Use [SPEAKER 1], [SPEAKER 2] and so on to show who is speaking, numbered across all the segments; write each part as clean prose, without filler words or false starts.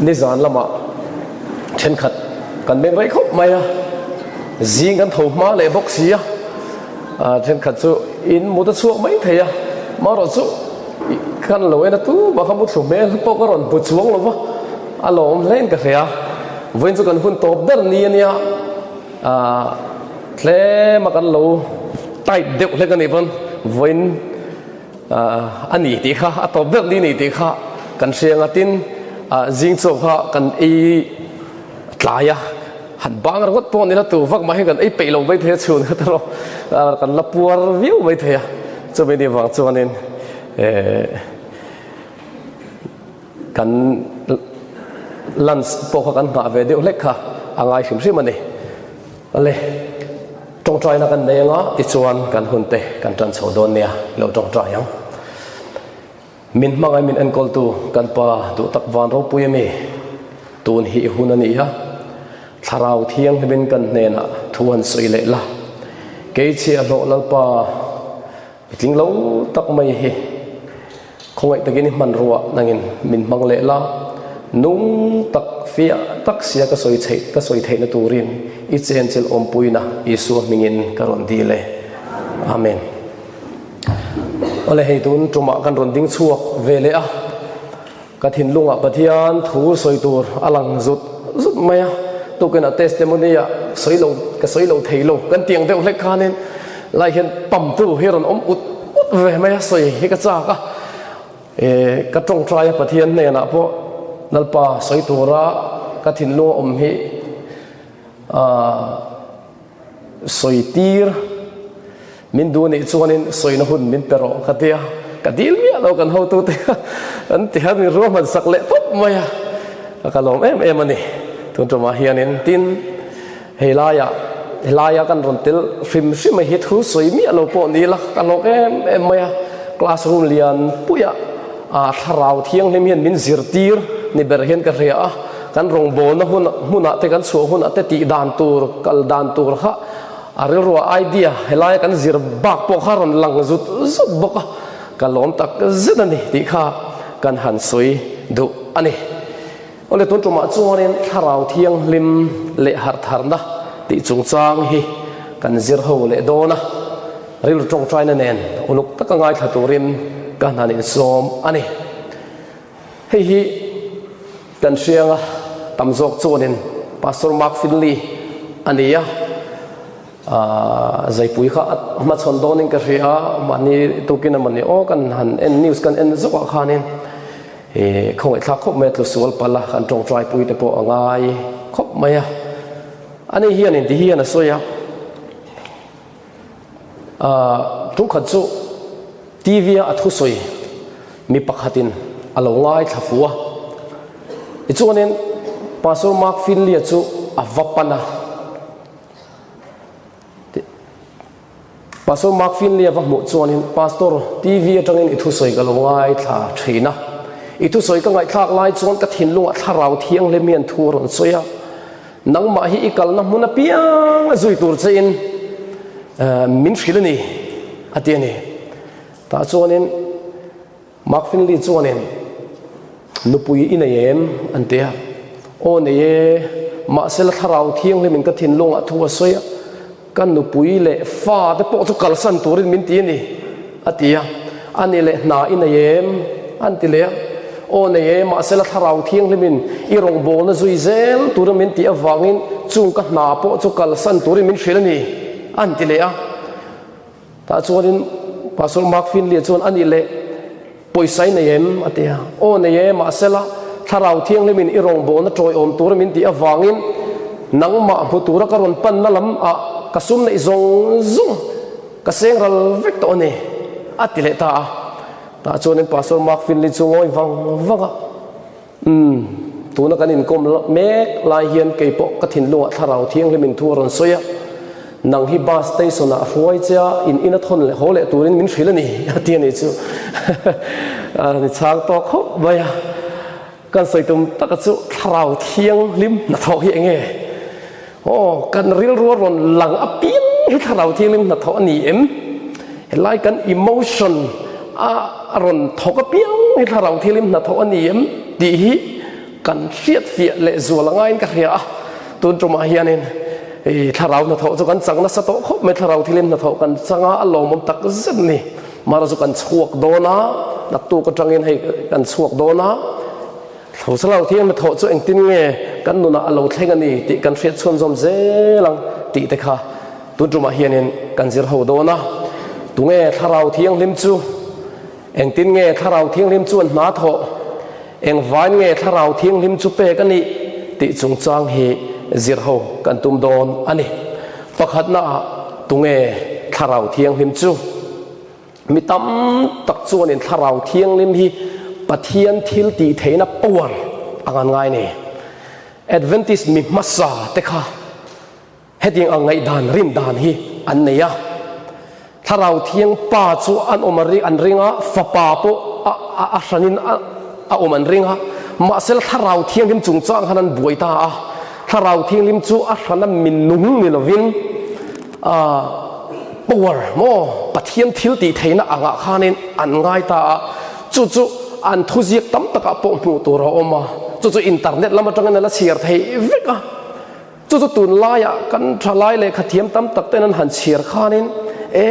[SPEAKER 1] Nizan lamah thenkhat kan meng rei khawp mai a, zing kan tho hma leh bawk si a, thenkhat chu in mut a chhuak mai thei a, marawh chu kan lo en a tu mah kha muthlu hmel pawh ka rawn hmu chuang lo va, a lawm hlein ka hria. Vawiin chu kan hun tawp ber ni a nia, tlema kan lo tight deuh hlek a nih pawn vawiin A ni tih kha a tawp deuh ni ni tih kha kan hria ang a, tin zing chaw kha kan ei tlai a, han bang ringawt pawh ni la tu vak mah hi kan ei peih lo mai thei a chhun kha erawh kan la puar viau mai thei a, chumi ni vang chuanin kan lunch pawh kha kan nghah ve deuh hlek kha a ngai hrim hrim a ni. Awle, tawngtaina kan nei anga tichuan kan hun te kan tan chho dawn nia, i lo tawngtai ang. Min hmangai min enkawltu kan pa duh tak van ropui ami, tun hi i hun a ni a, thlarau thianghlimin kan hnenah thu han sawi leh la, kei chhiahhlawh Lalpa i tling lo tak mai hi. Khawngaih takin i hmanruah nangin min hmang leh la, nung tak fiah tak sia ka sawi theih ka sawi theihna turin i chenchilh awmpuina Isua hmingin ka rawn dil e. Amen. Awle hei tun tumah kan rawn ding chhuak ve leh a, ka thinlungah Pathian thu sawi tur a lang zut zut mai a, tukin a testimony ah sawi lo ka sawi lo thei lo kan tiang deuh hlek khanin lai hian pamtu hi rawn awm ut ut ve mai a sawi hi ka chak a, eh ka tawngtai a Pathian hnenah pawh Lalpa sawi tura ka thinlung a awm hi ah sawi tir min duh anih chuanin sawina hun min pe rawh ka tia, ka dil miah lo kan hotute kha an ti hian min ruahman sak leh tawp mai a, ka lawm em em a ni tun tumah hianin tin. Hei laia helaia kan rawn tel hrim hrim a hi thu sawi miah lo pawh ni ila ka hlawk em em mai a, classroom lian puia ah thlarau thianghlim hian min zirtir ni ber hian ka hria a, kan rawngbawlna hun hmunah te kan chhuah hunah te tih dan tur kal dan tur kha a rilrua idea helaia kan zir bak pawh kha rawn lang zut zut bawk a, ka lawm tak zet a ni tih kha kan han sawi duh a ni. Awle tun tumah chuanin Thlarau Thianghlim leh harhtharna tih chungchang hi kan zir ho leh dawn a, rilru tawngtaina nen uluk taka ngaithla turin ka hnan insawm a ni. Hei hi kan hrianga tam zawk chuanin Pastor Mark Finley a ni a, zaipui kha a hmachhawn dawnin ka hria a, mahni tukin a mawni aw kan han en news kan en zauhah khanin, He khawngaihthlak khawp mai a tlu sual palh a, kan tawngtai pui te pawh a ngai khawp mai a. Ani hian in ti hian a sawi a, Aah tumkhat chu TV a a thusawi mi pakhatin a lo ngaithla fu a, tichuanin Pastor Mark Finley-a chu a va pan a. Pastor Mark Finley a va hmuh chuanin, Pastor, TV atangin i thusawi ka lo ngaithla thin a. I thusawi ka ngaihthlak lai chuan ka thinlungah thlarau thianghlim hian thu a rawn sawi a. Nangmah hi i kalna hmun apiang a zui tur chein min hrilh a ni, a ti a ni. Tah chuanin Mark Finley chuanin, Nupui i nei em? an ti a. Aw nei e, mahse la thlarau thianghlimin ka thinlungah thu a sawi a, ka nupui leh fa te pawh chu kalsan turin min ti a ni, a ti a. A ni leh hna i nei em? an ti leh a. Aw nei e, mahse la thlarau thianghlimin i rawngbawlna zui zel turin min tih avangin chung ka hna pawh chu kalsan turin min hrilh a ni, an ti leh a. Tah chuanin Pastor Mark Finley chuan a nih leh pawisa i nei em? a ti a. Aw nei e, mahsela Thlarau Thianghlimin i rawngbawlna tawiawm tura min tih avangin nangmah hmu tura ka rawn panna lam ah ka sum neih zawng zawng ka seng ral vek tawh a ni, a ti leh ta a. Tah chuanin Pastor Mark Finley chu ngawi vang vang a. Umm, tuna kan inkawm mek lai hian kei pawh ka thinlungah Thlarau Thianghlimin thu a rawn sawi a, nang hi bus station ah hruai che a, in in a thawn leh haw leh turin min hrilh a ni, a ti a nih chu. A ni chhang tawk khawp mai a, kan sawi tum taka chu Thlarau Thianghlim hnathawh hi eng nge? Aw, kan rilru a rawn lang apiang hi Thlarau Thianghlim hnathawh a ni em? Helai kan emotion a rawn thawk apiang hi Thlarau Thianghlim hnathawh a ni em? tih hi Kan hriat fiah leh zual a ngaiin ka hria a, tun tumah hianin i thlarau hnathawh chu kan chang nasa tawh khawp mai, thlarau thilin hnathawh kan chang a, a lawmawm tak zet ni. Mara chu kan chhuak dawn a, naktuk atangin hei kan chhuak dawn a, thlarau thiang hnathawh chu engtin nge kan nunah a lo thleng a ni tih kan hriat chhuanzawm zel ang tih te kha tun tumah hianin kan zir ho dawn a, tunge thlarau thianghlim chu? Engtin nge Thlarau Thianghlim chuan hna thawh? Engvain nge Thlarau Thianghlim chu pek a nih? tih chungchang hi zir ho kan tum dawn a ni. Pakhatnaah, tunge Thlarau Thianghlim chu? Mi tam tak chuanin Thlarau Thianghlim hi Pathian thil tih theihna power ang an ngai ni. Adventist mi hmasa te kha Hetiang ang ngaihdan rin dan hi an nei a. Thlarau Thiang Pa chu an awm an ring a, Fapa pawh a hranin a awm an ring a. Mahse Thlarau Thianghlim chungchang khan an buai ta a. Thlarau Thianghlim chu a hrana minung ni lovin power maw Pathian thil tih theihna angah khanin an ngai ta a. Chu chu an thuziak tam takah pawh hmuh tur a awm a. Chu chu internet lam atangin a la chhiar theih vek a. Chu chu tunlaiah kan thalai lehkha thiam tam tak ten an han chhiar khanin, E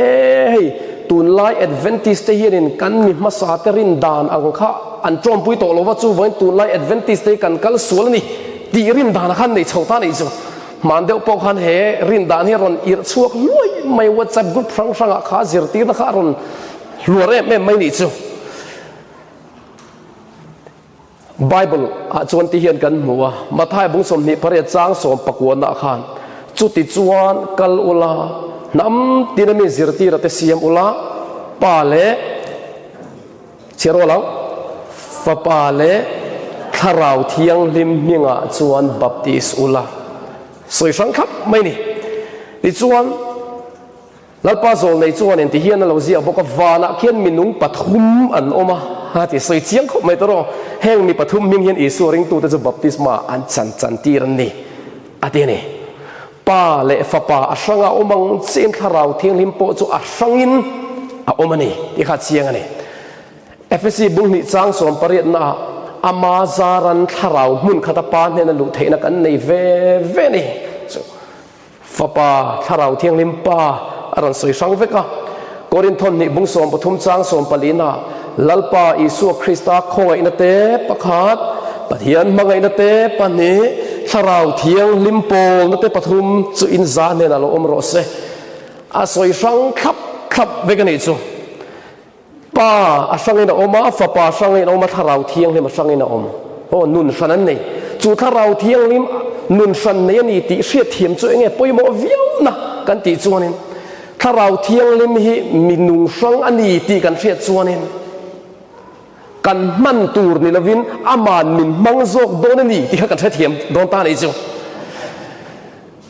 [SPEAKER 1] hei, tunlai Adventist te hianin kan mi hmasa te rin dan ang kha an tawmpui tawh lo va, chuvangin tunlai Adventist te hi kan kal sual a ni tih rin dan khan nei chho ta a nih chu. Hman deuh pawh khan he rin dan hi a rawn irh chhuak hluai mai, WhatsApp group hrang hrangah kha zirtirna kha a rawn hluar em em mai nih chu. Bible ah chuan ti hian kan hmu a, Mathai bung 28 chang sawm pakuanah khan, Chuti chuan kal ula, hnam tina mi zirtira te siam ula, Pa leh chhiar rual ang, Fapa leh Thlarau Thianghlim hmingah chuan baptis ula. Sawi hrang thlap mai ni. Tichuan. Lalpa zawlnei chuan inti hian a lo ziak bawk a, vanah khian minung pathum an awm a, a ti sawi chiang khawp mai tawh rawh. Heng mi pathum hming hian Isua ringtute chu baptisma an chan chan tir an ni, a ti a ni. Pa leh Fapa a hranga awm ang chiin Thlarau Thianghlim pawh chu a hrangin a awm a ni tih kha a chiang a ni. Efesi bung hnih chang sawm pariatnaah ama zaran Thlarau hmun khata Pa hnena luh theihna kan nei ve ve a ni. Chu. Fapa, Thlarau Thianghlim Pa a rawn sawi hrang vek a. Korinthon hnih bung 13 chang sawmpalina Lalpa Isua Krista khawngaihna te pakhat, Pathian hmangaihna te pahnih, Thlarau Thianghlim pawlna te pathum chu in za hnenah lo awm rawh se. A sawi hrang thlap thlap vek a nih chu. Pa a hrangin a awm a, Fapa a hrangin a awm a, Thlarau Thianghlim a hrangin a awm. Aw, nun hran an nei. Chu Thlarau Thianghlim nun hran nei a ni tih hriatthiam chu enge pawimawh viauna kan tih chuanin, Thlarau Thianghlim hi mi nung hrang a ni tih kan hriat chuanin, kan hman tur ni lovin aman min hmang zawk dawn a ni tih kha kan hrethiam dawn ta a nih chu.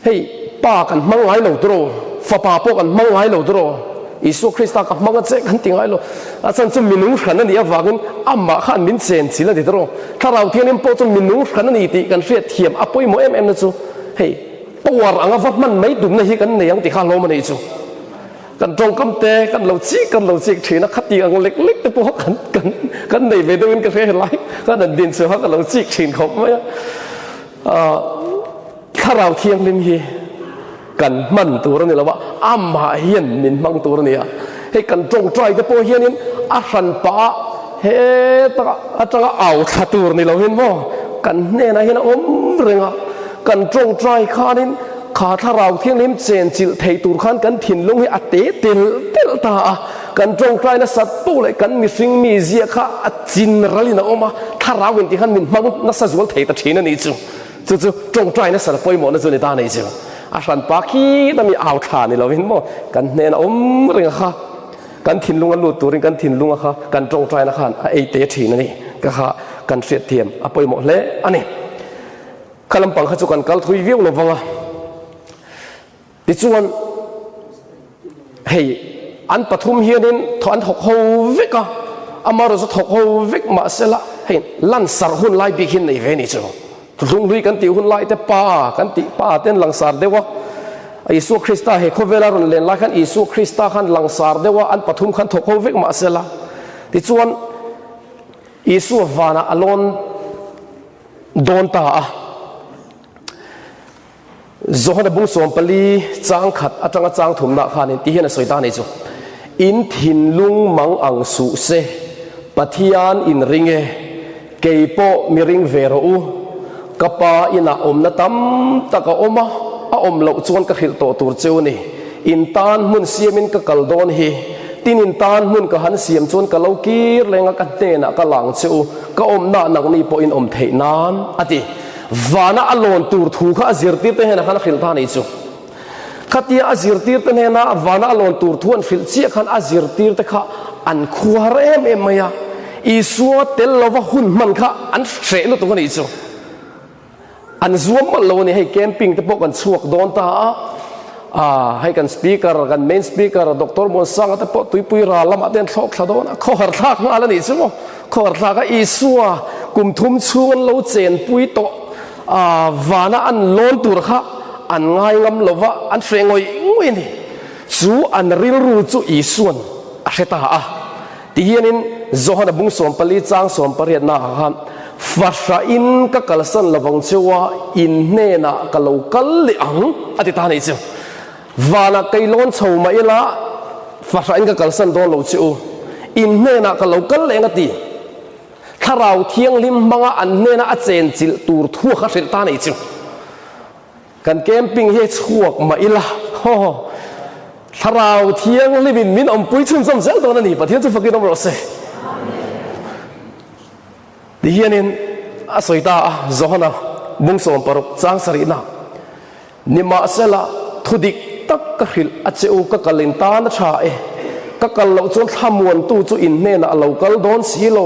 [SPEAKER 1] Hei, Pa kan hmang ngai lo tawh, Fapa pawh kan hmang ngai lo tawh, Isua Krista ka hmang a che kan ti ngai lo. A chhan chu minung hran a nih avangin amah khan min chen chil a ni tawh. Thlarau Thianghlim pawh chu minung hran a ni tih kan hriat thiam a pawimawh em em na chu hei power anga va hman mai tumna hi kan nei ang tih kha hlawm a nih chu. Kan tawngkam te kan lo chik kan lo chik thin a, khati ang lek lek te pawh kan kan kan nei ve deuhin ka hre helai kan han din chhuah a ka lo chik thin khawp mai a. Thlarau Thianghlim hi kan hman tur a ni lo a, amah hian min hmang tur a ni a. Hei kan tawngtai te pawh hianin a hran pah a heta atanga au thla tur ni lohin maw kan hnenah hian a awm reng a. Kan tawngtai khanin kha Thlarau Thianghlim chenchilh thei tur khan kan thinlung hi a te telh telh ta a. Kan tawngtai nasat poh leh kan mihring mi zia kha a chin ralin a awm a, Thlarau intih khan min hmang nasa zual thei ta thin a nih chu. Chu chu tawngtai nasa pawimawhna chu ni ta nei chu. A hran pa khi ta mi au thla ni lovin maw kan hnen a awm reng a kha kan thinlung a lut turin kan thinlung a kha kan tawngtaina khan a ei te thin a ni ka kha kan hriat thiam a pawimawh hle a ni. Kha lampang kha chu kan kal thui viau lovang a. Tichuan, hei an pathum hianin thaw an thawk ho vek a, amaherawh chu thawk ho vek mahsela hei lansar hun lai bik hi nei ve ni chu. Hlunghlui kan tih hun lai te pa kan tih pa ten langsar deuh a, Isua Krista he khawvela rawn len lai khan Isua Krista khan langsar deuh a, an pathum khan thawk ho vek mahsela tichuan Isua vanah a lawn. dawn ta a. Johana bung 14 chang khat atanga chang thumna khanin ti hian a sawi ta a nih chu. In thinlung mang ang suh se, Pathian in ring e, kei pawh mi ring ve rawh u. Ka pa inah awmna tam tak a awm a, a awm loh chuan ka hrilh tawh tur cheu a ni. In tan hmun siamin ka kal dawn hi. Tin in tan hmun ka han siam chuan ka lo kir leng a, ka hnenah ka lang che u, ka awmnaah nangni pawhin awm theih nan, a ti. Vana a lawn tur thu kha a zirtirte hnenah khan a hrilh ta a nih chu. Khatia a zirtirte hnena vana a lawn tur thu an hrilh chiah khan a zirtirte kha an khuar em em mai a, Isua tel lova hun hman kha an hreh lutuk a nih chu. An zuam mawlh lo a ni, hei camping te pawh kan chhuak dawn ta a, ah hei kan speaker, kan main speaker Doctor Muansanga te pawh tuipui ral lamah te an thlawk thla dawn a, khawhar thlak nghal a nih chu maw, khawhar thlak a Isua kum thum chhung an lo chenpui tawh ah vana an lawn tur kha an ngai ngam lo va, an hreh ngawih ngawih a ni. Chu an rilru chu Isua'n a hre ta a. Tihianin Johana bung 14 chang 18 naah khan, Fahrahin ka kalsan lovang cheu a, in hnenah ka lo kal leh ang, a ti ta a nih chu. Vanah kei lawn chho mah ila, fahrahin ka kalsan dawn lo che u, in hnenah ka lo kal leh ang a ti. Thlarau Thianghlim hmanga an hnena a chenchilh tur thu kha hrilh ta a nih chu. Kan camping hi chhuak mah ila, haw, Thlarau Thianghlimin min awmpui chhunzawm zel dawn a ni, Pathian chu fakin awm rawh se. Ti hianin a sawi ta a, Johana bung 60 chang sarihna, Nimahsela, thu dik tak ka hrilh a che u, ka kal in tan a tha e, ka kal loh chuan thlamuantu chu in hnenah a lo kal dawn si lo,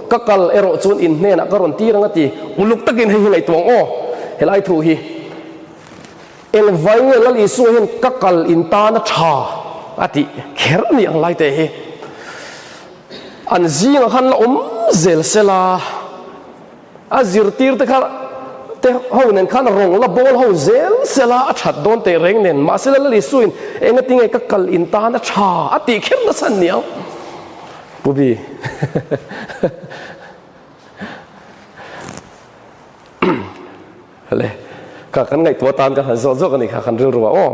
[SPEAKER 1] ka kal erawh chuan in hnenah ka rawn tir ang a ti. Uluk takin hei hi ngaihtuah ang aw, helai thu hi engvai nge Lal Isua hian ka kal in tan a tha a tih kher a nih ang lai te hi an zingah khan la awm zel sela. A zirtir te kha te ho nen khan rawng la bawl ho zel sela a that dawn teh reng nen mahse Lal Isuin engati nge ka kal in tan a tha a tih kher nasa an niang Pu Bi. Le kha kan ngaihtuah tan kan han zawh zawk a ni kha kan rilru ah aw.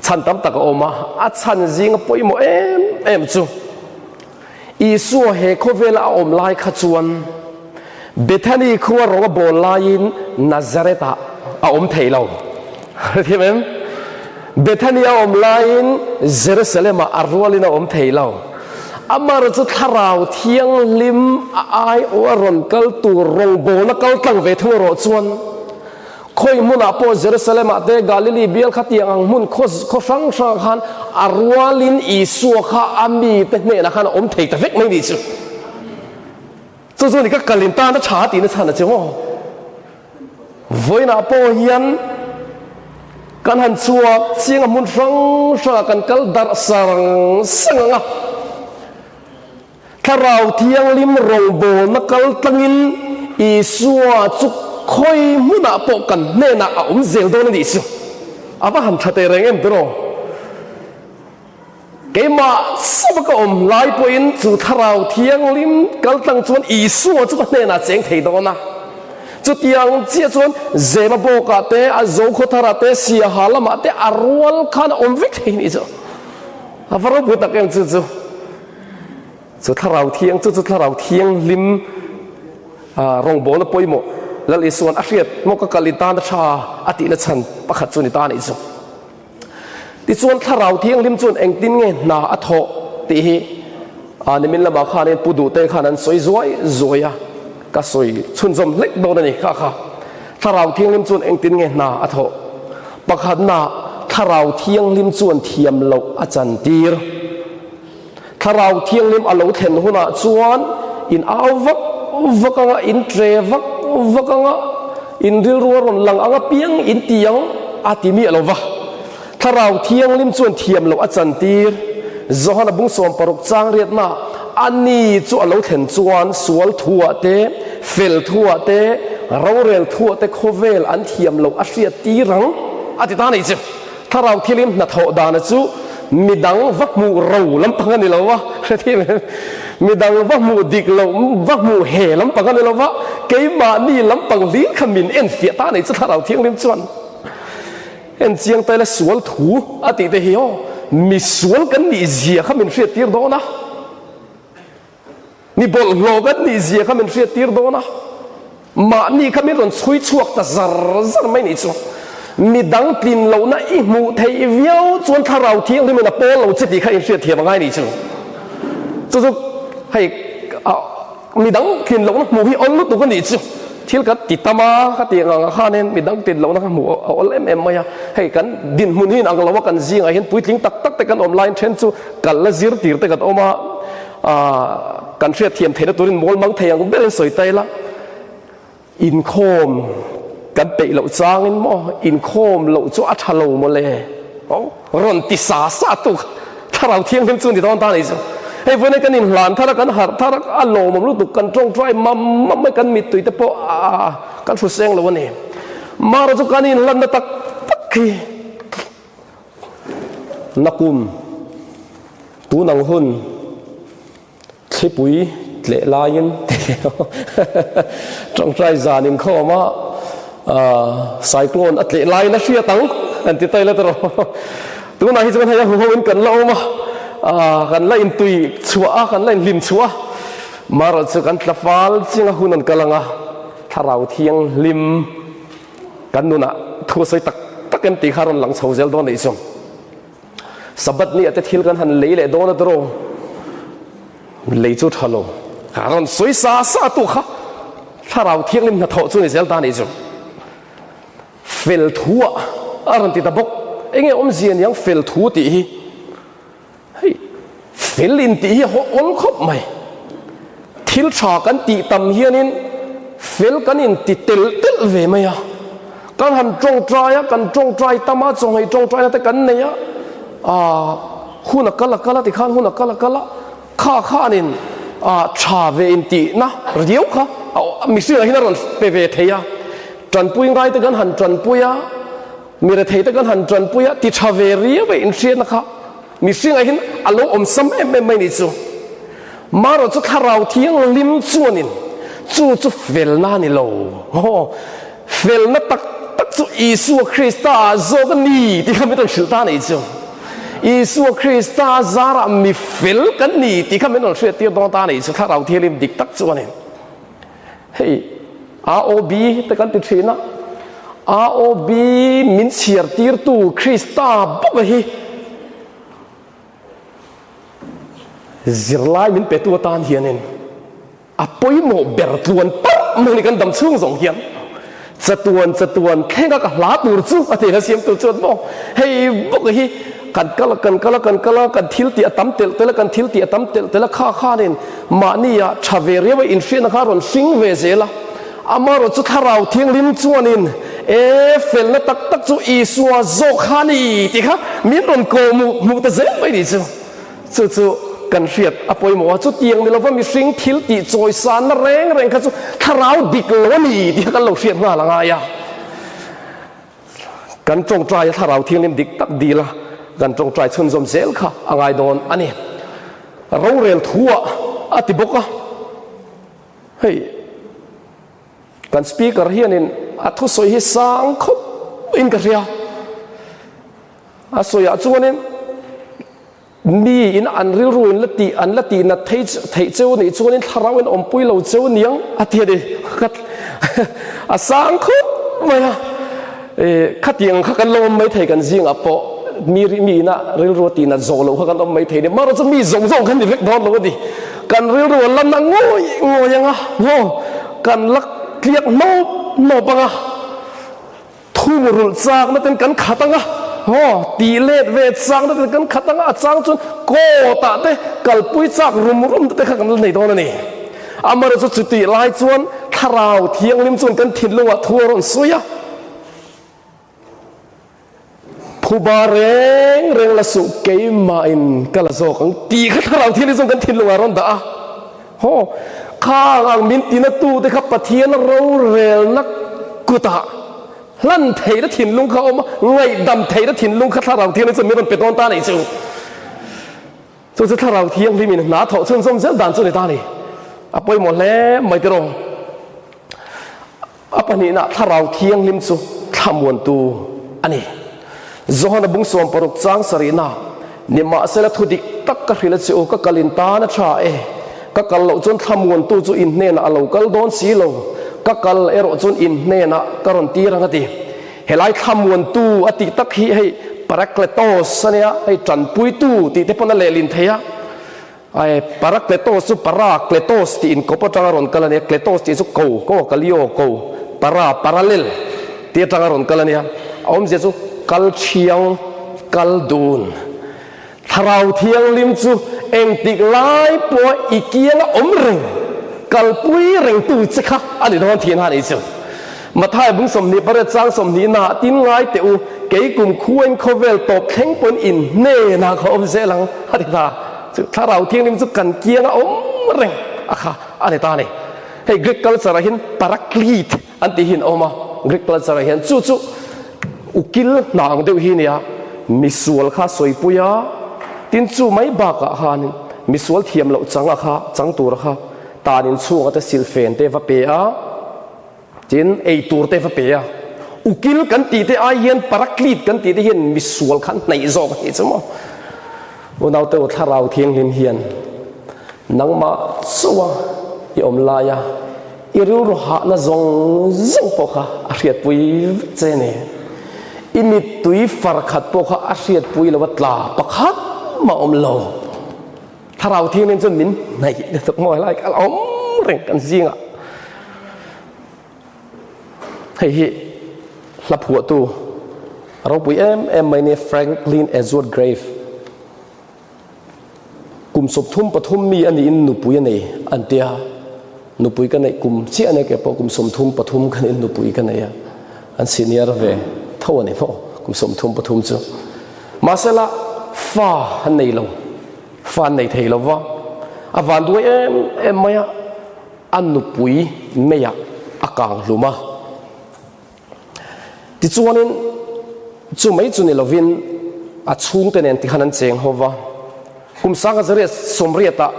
[SPEAKER 1] Chhan tam tak a awm a, a chhan zinga pawimawh em em chu Isua he khawvela a awm lai kha chuan Bethany khua rawng a bawl laiin Nazareth ah a awm thei lo. Hrethiam em? Bethany a awm laiin Jerusalem ah a rualin a awm thei lo. Amar chu Thlarau Thianghlim a aiawh a rawn kal tur rawngbawlna kal tlang ve thung erawh chuan Khawi hmunah pawh Jerusalem-ah te, Galili bial khatiang ang hmun khaw khaw hrang hrangah khan a rualin Isua kha a mite hnenah khan a awm thei ta vek mai nih chu. Chu chu ni ka kalin tan a tha tihna chhan a che maw? Vawiinah pawh hian kan han chhuak chiang a hmun hrang hrangah kan kal darh sarang sang ang a. Thlarau Thianghlim rawngbawlna kal tlangin Isua chu khawi hmunah pawh kan hnenah a awm zel dawn a nih chu. A va han tha teh reng em tiraw? Keimah sava ka awm lai pawhin chu Thlarau Thianghlim kal tlang chuan Isua chu ka hnenah cheng thei dawn a. Chutiang chiah chuan Zema bawkah te, a Zokhawtharah te, Siaha lamah te a rual khan a awm vek thei a nih chu. A va ropui tak em chu chu. Chu thlarau thiang chu chu thlarau thianghlim rawngbawlna pawimawh Lal Isua'n a hriat maw ka kal i tan a tha a tihna chhan pakhat chu ni ta a nih chu. Tichuan thlarau thianghlim chuan engtin nge hna a thawh tih hi nimin lamah khanin Pu Duhte khan an sawi zuai zuai a, ka sawi chhunzawm hlek dawn a ni kha kha. Thlarau thianghlim chuan engtin nge hna a thawh? Pakhatna, thlarau thianghlim chuan thiam loh a chantir. Thlarau Thianghlim a lo thlen hunah chuan in au vak vak anga, in tre vak vak anga, in rilru a rawn lang ang apiang in ti ang a ti miah lo va. Thlarau Thianghlim chuan thiam loh a chantir. Johana bung 60 chang riatna a ni chu a lo thlen chuan sual thuah te, fel thuah te, rorel thuah te khawvel an thiam loh a hriat tir ang a ti ta a nih chu. Thlarau Thianghlim hnathawh dana chu midang va hmuh ro lampang a ni lo a, hrethiam em? Midang va hmuh dik loh, va hmuh he lampang a ni lo va, keimahni lampang hlir kha min enfiah ta nei chu Thlarau Thianghlim chuan en chiang ta ila sual thu a tih te hi aw, misual kan nih zia kha min hriattir dawn a. Ni bawlhhlawh kan nih zia kha min hriat tir dawn a, mahni kha min rawn chhui chhuak ta zar zar mai nih chu. Midang tlin lohna i hmuh theih viau chuan thlarau thianghlimin a pawl lo che tih kha inhriat thiam a ngai nih chu. Chu chu hei midang tlin lohna hmuh hi awl lutuk a nih chu. Thil kan ti tam a, ka tih ang ang khanin midang tlin lohna kha hmuh a awl em em mai a. Hei kan dinhmun hi in ang lo a, kan zingah hian puitling tak tak te kan awm laiin then chu kal la zir tir te kan awm a. Kan hriat thiam theihna turin mawl mang thei ang berin sawi ta ila, inkhawm kan peih loh changin maw inkhawm loh chu a tha lo maw le rawn ti sa sa tu thlarau thianghlim chu ni dawn ta ni chu. Hei vawiin kan inhlan thar a, kan harh thar a, a lawmawm lutuk kan tawngtai mam mam mai kan mittui te pawh a kan hru seng lo a ni. Mara chu kan inhlanna tak tak hi. Nakum, tun ang hun thlipui tleh laiin tawngtai zan inkhawm a cyclone a tleh laiin a hriat ang an ti taila tawh tunah hi chuan hei a huho in kan la awm a kan la intui chhuah a kan la inhlim chhuah a marawh chu kan tla fal ching a hun an kal ang a thlarau thianghlim Kan nunah thu a sawi tak tak em tih kha rawn lang chho zel dawn anih chu. Sabbath ni ah te thil kan han lei leh dawn a tiraw? Lei chu tha lo. A rawn sawi sa sa tu kha Thlarau Thianghlim hnathawh chu ni zel ta anih chu. Fel thu ah a rawn ti ta bawk. Enge awmzia niang fel thu tih hi? Hei, fel in tih hi a haw awl khawp mai. Thil tha kan tih tam hianin fel kan in ti telh telh ve mai a. Kan han tawngtai a, kan tawngtai tam a, chawnghei tawngtaina te kan nei a, aah hun a kal a kal a tikhan hun a kal a kal a, kha khanin aah tha ve in tihna riau kha mihringah hian a rawn pe ve thei a. Tanpui ngai te kan han tanpui a. Mi rethei te kan han tanpui a, ti tha ve riau e inhriatna kha mihringah hian a lo awm sam em em mai ni chu. Marawh chu thlarau thianghlim chuanin chu chu felna a ni lo. Aw, felna tak tak chu Isua Krista ah zawk a ni tih kha min rawn hrilh ta a nih chu. Isua Krista zarah mi fel kan ni tih kha min rawn hriattir dawn ta a nih chu thlarau thianghlim dik tak chuanin. Hei ROB te kan ti thin a, ROB min chhiar tirtu Krista bawk hi zirlai min petu atan hianin a pawimawh ber tluan parh mai ni kan dam chhung zawng hian chatuan chatuan thlenga ka hla tur chu a ti a siamtu chuan maw hei bawk hi kan kal a kan kal a kan kal a kan thil tih a tam telh telh a kan thil tih a tam telh telh a kha khanin Mahnia tha ve riau a inhriatna kha rawn hring ve zel a, amaherawh chu Thlarau Thianghlim chuanin e felna tak tak chu Isua zawk kha a ni tih kha min rawn kawh hmuh hmuh ta zel mai ni chu. Chu chu kan hriat a pawimawh a, chutiang ni lova mihring thil tih chawisanna reng reng kha chu Thlarau dik lo a ni tih kha kan lo hriat nghal a ngai a. Kan tawngtai a Thlarau Thianghlim dik tak dil a, kan tawngtai chhunzawm zel kha a ngai dawn a ni. Rorel thu ah a ti bawk a, hei kan speaker hianin a thusawi hi sang khawp in ka hria, a sawiah chuanin Mi in an rilru in la tih an la tih nat thei theih cheu nih chuan in thlarau in awmpui lo cheu niang a ti a ni. A sang khawp mai a. E khatiang kha kan lo awm mai thei kan zingah pawh mi mi ina rilru a tih nat zawh loh kha kan awm mai thei ni. Marawh chu mi zawng zawng khan ni vek dawn lo a ni. Kan rilru a la na ngawi ngawi ang a, maw kan la tliak hnawp hnawp ang a. Thungrulh chakna ten kan khat ang a, haw, tih let ve chakna ten kan khat ang a, a chang chuan court-ah te kalpui chak rum rum te kha kan la nei dawn a ni. Amaherawhchu chutih lai chuan Thlarau Thianghlim chuan kan thinlungah thu a rawn sawi a, Phuba reng reng la suh keimahin ka la zawk ang tih kha Thlarau Thianghlim chuan kan thinlungah a rawn dah a. Haw, khang ang min tinatute kha Pathian rorelna kutah hlan theihna thinlung kha a awm a, ngaihdam theihna thinlung kha Thlarau Thianghlim chuan min rawn pe dawn ta a nih chu. Chu chu Thlarau Thianghlimin hna thawh chhunzawm zel dan chu ni ta a ni. A pawimawh hle mai tiraw. A pahnihna, Thlarau Thianghlim chu thlamuantu a ni. Johana bung 60 chang sarihna, Nimahsela thu dik tak ka hrilh a che u, ka kal in tan a tha e. Ka kal loh chuan thlamuantu chu in hnenah a lo kal dawn si lo, ka kal erawh chuan in hnenah ka rawn tir ang a ti. Helai thlamuantu a tih tak hi hei Parakletos a nia, hei tanpuitu tih te pawn a lehlin thei a. Ai, Parakletos chu para, kletos tih inkawp atanga rawn kal a nia, kletos tih chu ko, ko, kalio, ko, para, parallel tih atanga rawn kal a nia. A awmzia chu kal thiang, kal dun. Thlarau Thianghlim chu engtik lai pawha i kianga awm reng, kalpui rengtu che kha a ni dawn thin a nih chu. Matthai bung 28 chang 20 naah tin ngai teh u, kei kum khuain khawvel tawp thleng pawn in hnenah ka awm zel ang a ti ta. Chu Thlarau Thianghlim chu kan kianga awm reng a kha a ni ta a ni. Hei Greek culture ah hian Paraclete an tih hi an awm a, Greek culture ah hian chu chu ukil hna ang deuh hi a nia, misual kha sawipui a, tin chu mai bakah khanin misual thiam loh chang a kha chang tur kha tan inchhunga te silhfen te va pe a, Tin, ei tur te va pe a, ukil kan tih te ai hian Paraclete kan tih te hian misual kha an hnaih zawk a nih chu maw. Unaute u Thlarau Thianghlim hian nangmah chauha i awm laia i rilru hahna zawng zawng pawh kha a hriatpui vek che a ni. I mittui far khat pawh kha a hriatpui lo a tla pakhat mah awm lo. Thlarau Thianghlim chuan min hnaih lutuk maw helai kha a awm reng kan zingah. Hei hi hla phuahtu ropui em em mai nia Franklin Edward Grave kum 33 mi a niin nupui a nei an tia nupui ka neih kum chiah ania ke pawh kum 33 ka niin nupui ka nei a an senior ve tho a ni maw kum 33 chu Mahsela, fa an nei lo, fa an nei thei lo va, a vanduai em em mai a, a nupui meiah a kang hlum a. Tichuanin, chu mai chu ni lovin a chhungte nen tikhan an cheng ho va, kum sanga zariat sawmriatah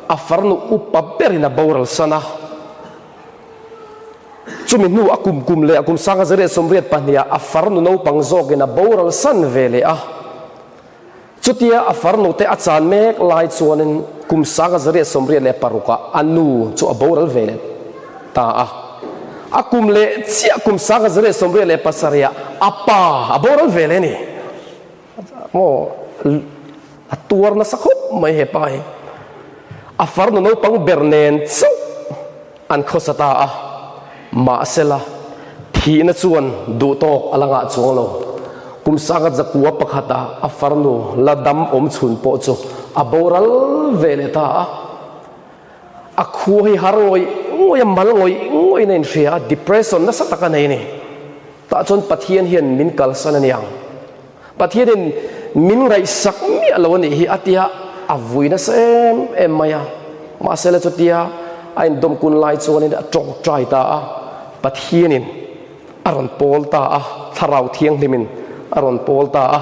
[SPEAKER 1] a farnu upa berin a boral san a. Chumi hnu a kum kum leh a kum sanga 182 ah a farnu naupang zawkin a boral san ve leh a. Chutia a farnu te a chan mek lai chuanin kum sanga 186 ah a nu chu a boral ve leh ta a. A kum leh chiah kum sanga 187 ah a pa a boral ve leh a ni. Maw a tuar nasa khawp mai he pa hi. A farnu naupang ber nen chauh an khawsa ta a, mahsela thihna chuan duhtawk a la ngah chuang lo. Kum sanga zakua pakhata a farnu la dam awm chhun pawh chu a boral ve leh ta a. A khua hi har ngawih ngawih a, mal ngawih ngawih in a inhria a, depression nasa tak a nei a ni. Tah chuan Pathian hian min kalsan a ni ang. Pathianin min ngaihsak miah lo a nih hi a tia a vui nasa em em mai a. Mahsela chutia a indawm kun lai chuanin a tawngtai ta a, Pathianin a rawn pawl ta a, Thlarau Thianghlimin a rawn pawl ta a.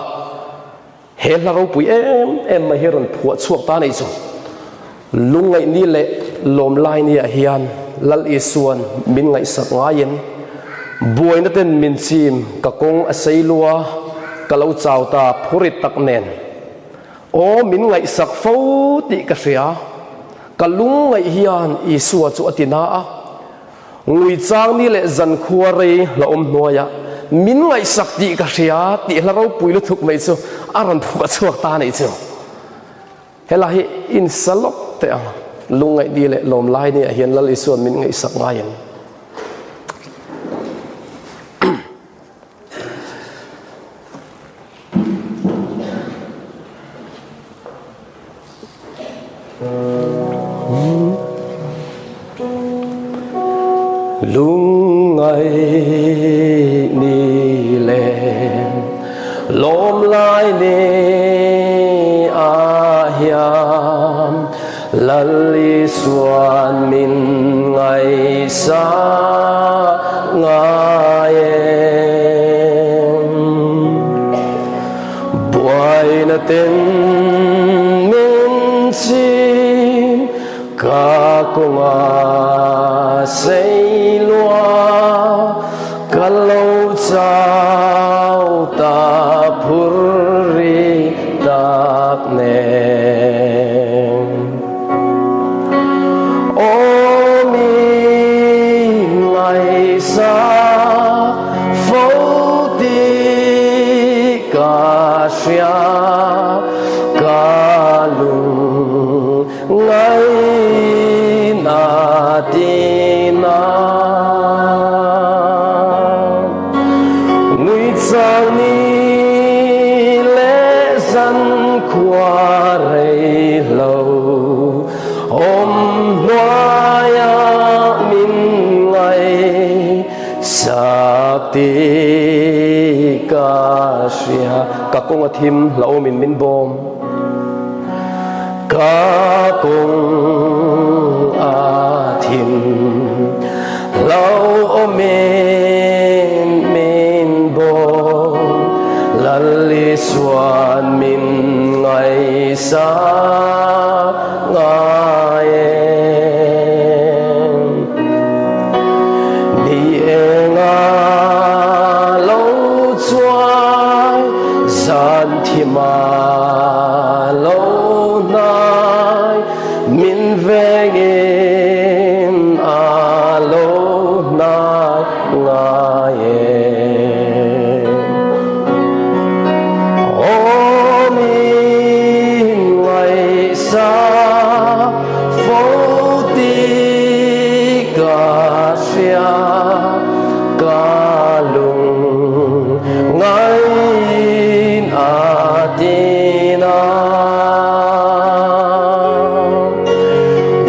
[SPEAKER 1] He hla ropui em em mai hi rawn phuah chhuak ta anih chu. Lungngaihni leh lawmlaini ah hian Lal Isuan min ngaihsak ngaiin buaina ten min chim ka kawng a sei lua ka lo chau ta phurit tak nen aw min ngaihsak fo tih ka hria ka lungngaih hian Isua chu a ti na a. Ngui chang ni leh zan khua rei la awm hnuaiah min ngaihsak tih ka hria tih hla ropui lutuk mai chu a rawn phuah chhuak ta anih chu. Helai hi insa lawk teh ang, lungngaih ni leh lawm lai ni ah hian Lal Isuan min ngaihsak ngai em? Lungngaih ni leh lawm lai ni ah hian Lal Isuan min ngaihsak ngai em? Buaina ten min. Sei lua ka lo chau ta phur ri tak nen. Aw mi ngaihsa fo tih ka hria, ka lung Ngaina tina Ngui chang ni leh zan khua rei lo Awm hnuaia min ngaih sak tih ka hria Ka kawng a thim hlauhawmin min bawm. Ka kung a thim hlauhawmin min bawm, Lal Isuan min ngaihsak ngai em. Ni enga lo chuai zan thima lo hnai min vengin a lo hnai ngai em. Aw min ngaihsa fo tih ka hria ka lung ngaiin a tin a.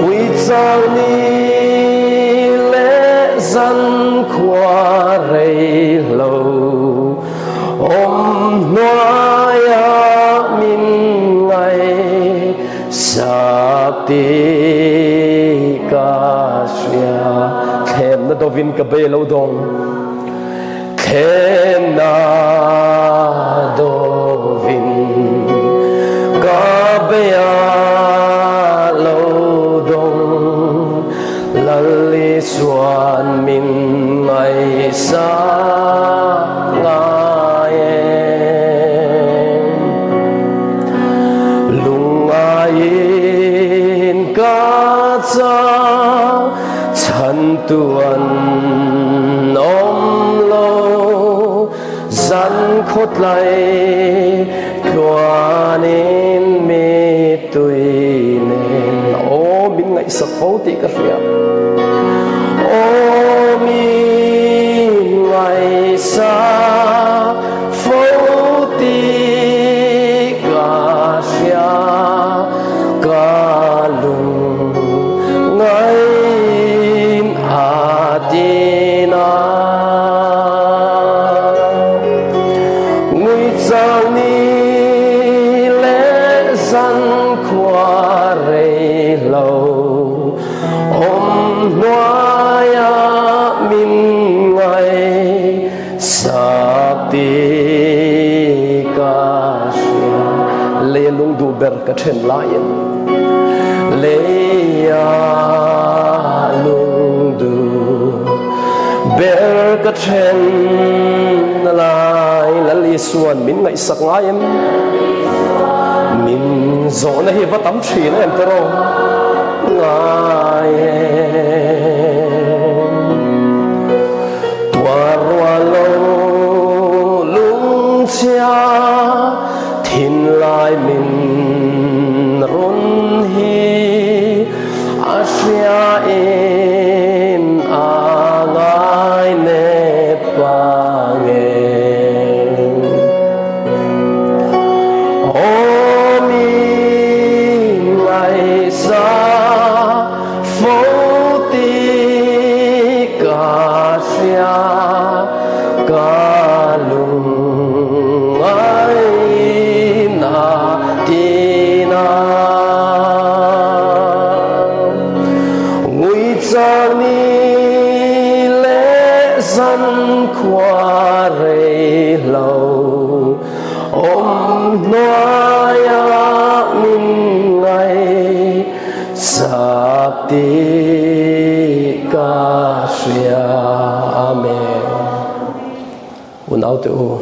[SPEAKER 1] Uichang ni leh zan khua rei lo awm hnuaia min ngaih sak tih ka hria. Thlemna dovin ka bei lo dawng. Thlemna dovin ka bei a lo dawng, Lal Isuan min ngaihsak ngai em. Lungngaiin ka chang Chhantuan awm lo zan khawtlai tluanin mittui nen aw min ngaihsak fo tih ka hria aw min ngaihsak fo tih ka hria ka lung Ngaiin a tin a. Ngui chang ni leh zan khua rei lo awm hnuaia min ngaih sak tih ka hria. Lei a lung duh ber ka then laiin lei a lung duh ber ka then lai Lal Isuan min ngaihsak ngai em? Min zawhna hi va tam thin em tiraw? Ngai em? Tuar rual lo lungchhia Thinlai min rawn hi a hria in a ngai nep vang em. Aw mi ngaihsa fo tih ka hria ka lung ngaina tina. Ngui chang ni leh zan khua rei lo awm hnuaia min ngaih sak tih. ka hria. Amen. Unaute u,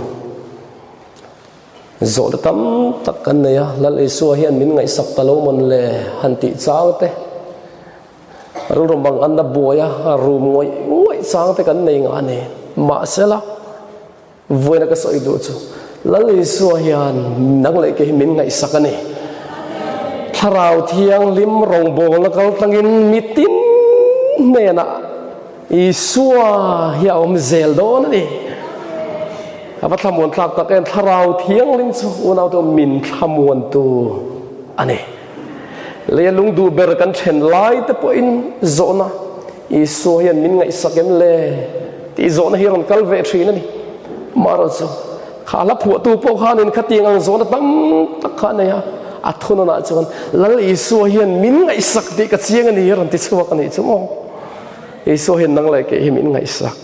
[SPEAKER 1] zawhna tam tak kan nei a, Lal Isua hian min ngaihsak ta lo mawn le han tih chang te, rilru mang an la buai a, rum ngawih ngawih chang te kan nei ngah a ni. Mahsela, Vawiina ka sawi duh chu Lal Isua hian nang leh kei hi min ngaihsak a ni. Thlarau Thianghlim rawngbawlna kal tlangin mitin hnenah Isua hi a awm zel dawn a ni. A va thlamuan thlak tak em, Thlarau Thianghlim chu unaute min thlamuantu a ni. Leia lungduh ber kan then lai te pawhin zawhna Isua hian min ngaihsak em le? tih zawhna hi a rawn kal ve thin a ni. Amaherawhchu, kha hla phuahtu pawh khanin khatiang ang zawhna tam tak kha a nei a, a thunawnah chuan Lal Isua hian min ngaihsak tih ka chiang a ni a rawn ti chhuak a nih chu maw. Isua hian nang leh kei hi min ngaihsak.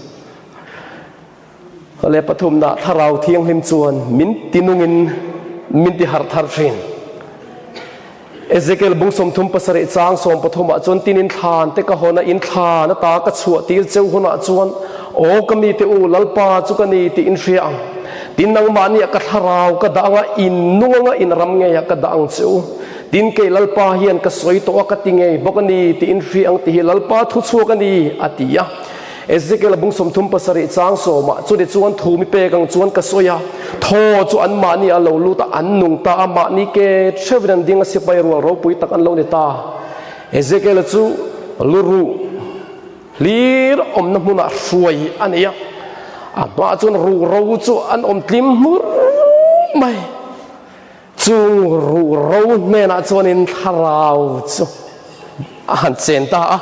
[SPEAKER 1] Leh pathumna Thlarau Thianghlim chuan min tinungin min ti harh thar thin. Ezekiel bung 37 chang 13 ah chuan tin in thlan te ka hawn a, in thlan ata ka chhuah tir cheu hunah chuan aw ka mite u Lalpa chu ka ni tih in hria ang. Tin nangmahni ah ka thlarau ka dah anga in nung anga in ram ngei ah ka dah ang che u. Tin kei Lalpa hian ka sawi tawh a ka ti ngei bawk a ni tih in hria ang tih hi Lalpa thuchhuak a ni a ti a. Ezekiel bung 37 chang sawmah chute chuan thu mi pek ang chuan ka sawi a, thaw chu anmahni a lo lut a, an nung ta a, mahni ke theuhin an ding a, sipai rual ropui tak an lo ni ta. Ezekiel chu lu ruh hlir awmna hmunah hruai a ni a, a hmaah chuan ruh ro chu an awm tlim hmur mai. Chung ruh ro hnenah chuanin thlarau chu a han chen ta a,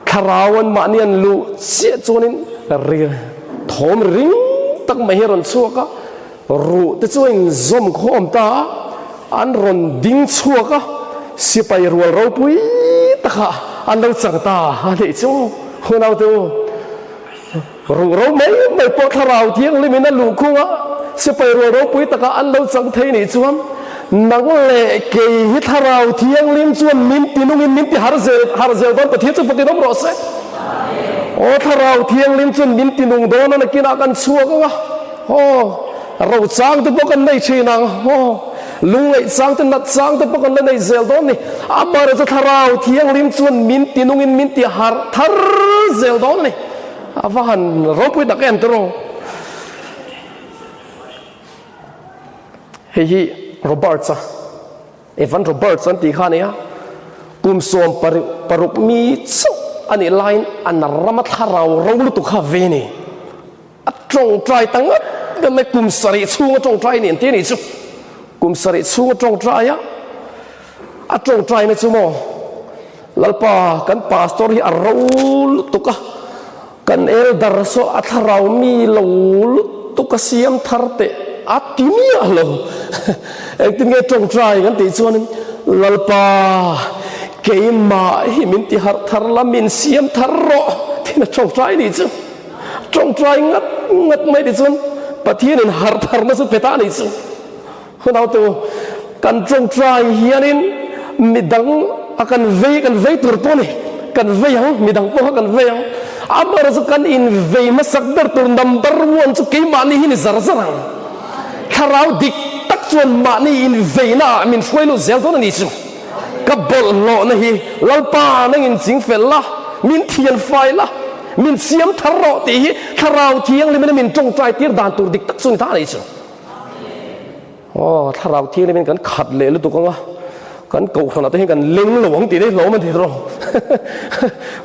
[SPEAKER 1] thlarau an mahni an luh chiah chuanin ri thawm ring tak mai hi a rawn chhuak a, ruh te chu a inzawm khawm ta a, an rawn ding chhuak a, sipai rual ropui takah an lo chang ta a nih chu hunaute u. Ruh ro mai mai pawh thlarau thianghlimin a luh khung a, sipai rual ropui takah an lo chang thei nih chuan nang leh kei hi thlarau thianghlim chuan min ti nungin min ti har zel har zel dawn Pathian chu fakin awm rawh se. Aw thlarau thianghlim chuan min ti nung dawn a nakinah kan chhuak ang a, aw ro chang te pawh kan nei thin ang, aw lungngaih chang te nat chang te pawh kan la nei zel dawn ni. Amaherawhchu thlarau thianghlim chuan min ti nungin min ti har thar zel dawn a ni. A va han ropui tak em tiraw? Hei hi Roberts-a, Evan Roberts an tih kha a ni a, kum sawm paruk mi chauh a nih laiin an rama thlarau ro lutuk kha ve a ni. A tawngtai ta ngat ngat mai, kum sarih chhunga tawngtai a ni an ti a nih chu. Kum sarih chhunga tawngtai a, a tawngtaina chu maw? Lalpa, kan pastor hi a ro lutuk a, kan elder saw a thlarau mi lo lutuk a siam thar teh a ti miah lo. Engtin nge tawngtai kan tih chuanin, Lalpa, keimah hi min ti harh thar la, min siam thar rawh tiin a tawngtai nih chu. Tawngtai ngat ngat mai tih chuan Pathianin harh tharna chu pe ta a nih chu. Hunautu, kan tawngtai hianin midang a kan vei, kan vei tur pawh a ni, kan vei ang, midang pawh kha kan vei ang. Amaherawh chu kan invei hmasak ber tur number one chu keimahni hi ni zar zar ang. Thlarau dik tak chuan mahni inveina ah min hruai lut zel dawn a ni chu. Ka bawlhhlawhna hi Lalpa nangin ching fel la, min thian fai la, min siam thar rawh tih hi Thlarau Thianghlimin a min tawngtai tir dan tur dik tak chu ni ta a ni chu. Aw, thlarau thianghlim in kan khat leh lutuk ang a, kan kohhranah te hian kan leng lo ang tih te hi hlawm a ni tawh.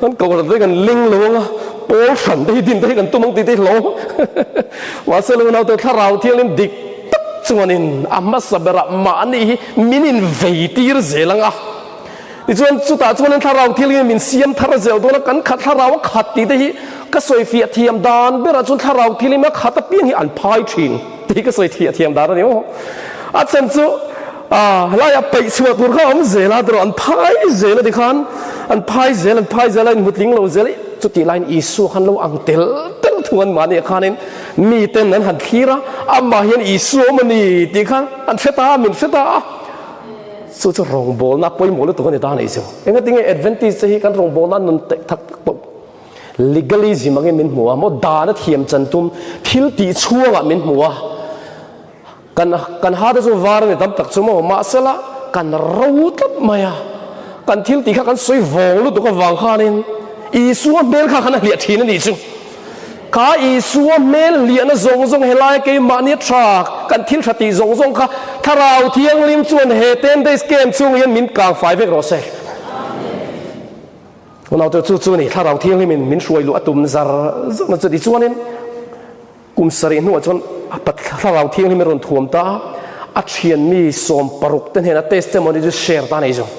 [SPEAKER 1] Kan kohhranah te hi kan leng lo ang a, pawl hran te hi din te hi kan tum ang tih te hi hlawm. Mahse lo naute thlarau thianghlim dik tak chuanin a hmasa berah mahni hi min invei tir zel ang a. Tichuan chutah chuanin thlarau thil hi min siam thar zel dawn a, kan khat thlarau a khat tih te hi ka sawi fiah thiam dan berah chuan thlarau thil hi a khat apiang hi an phai thin tih hi ka sawi thiah thiam dan a ni aw. A chhan chu helaiah peih chhuah tur kha a awm zel a, tiraw an phai zel a tikhan an phai zel an phai zel a inhmutling lo zel a, chutih laiin Isua khan lo ang tel tel thung an mahni ah khanin miten an han thlir a, amah hian Isua awm a ni tih kha an hre ta a, min hre ta a. Chu chu rawngbawlna pawimawh lutuk a ni ta a nih chu. Engatinge Adventist te hi kan rawngbawlna nun tak tak tawh. Legalism angin min hmu a, maw dana thiam chan tum thil tih chhuangah min hmu a. Kan kan ha te chu var a ni tam tak chu maw, mahsela kan ro tlat mai a. Kan thil tih kha kan sawi vawng lutuk avang khanin Isua hmel kha khan a hliah thin a nih chu. Kha Isua hmel hliahna zawng zawng helaia keimahnia tha kan thil tha tih zawng zawng kha Thlarau Thianghlim chuan he 10 days camp chhungah hian min kang fai vek rawh se. Unaute chu chu ni Thlarau Thianghlimin min hruai luh a tum zar zarna chu tichuanin kum sarih hnuah chuan a Thlarau Thianghlim a rawn thuam ta a, a thian mi 16 te hnena testimony chu share ta a nei zawng.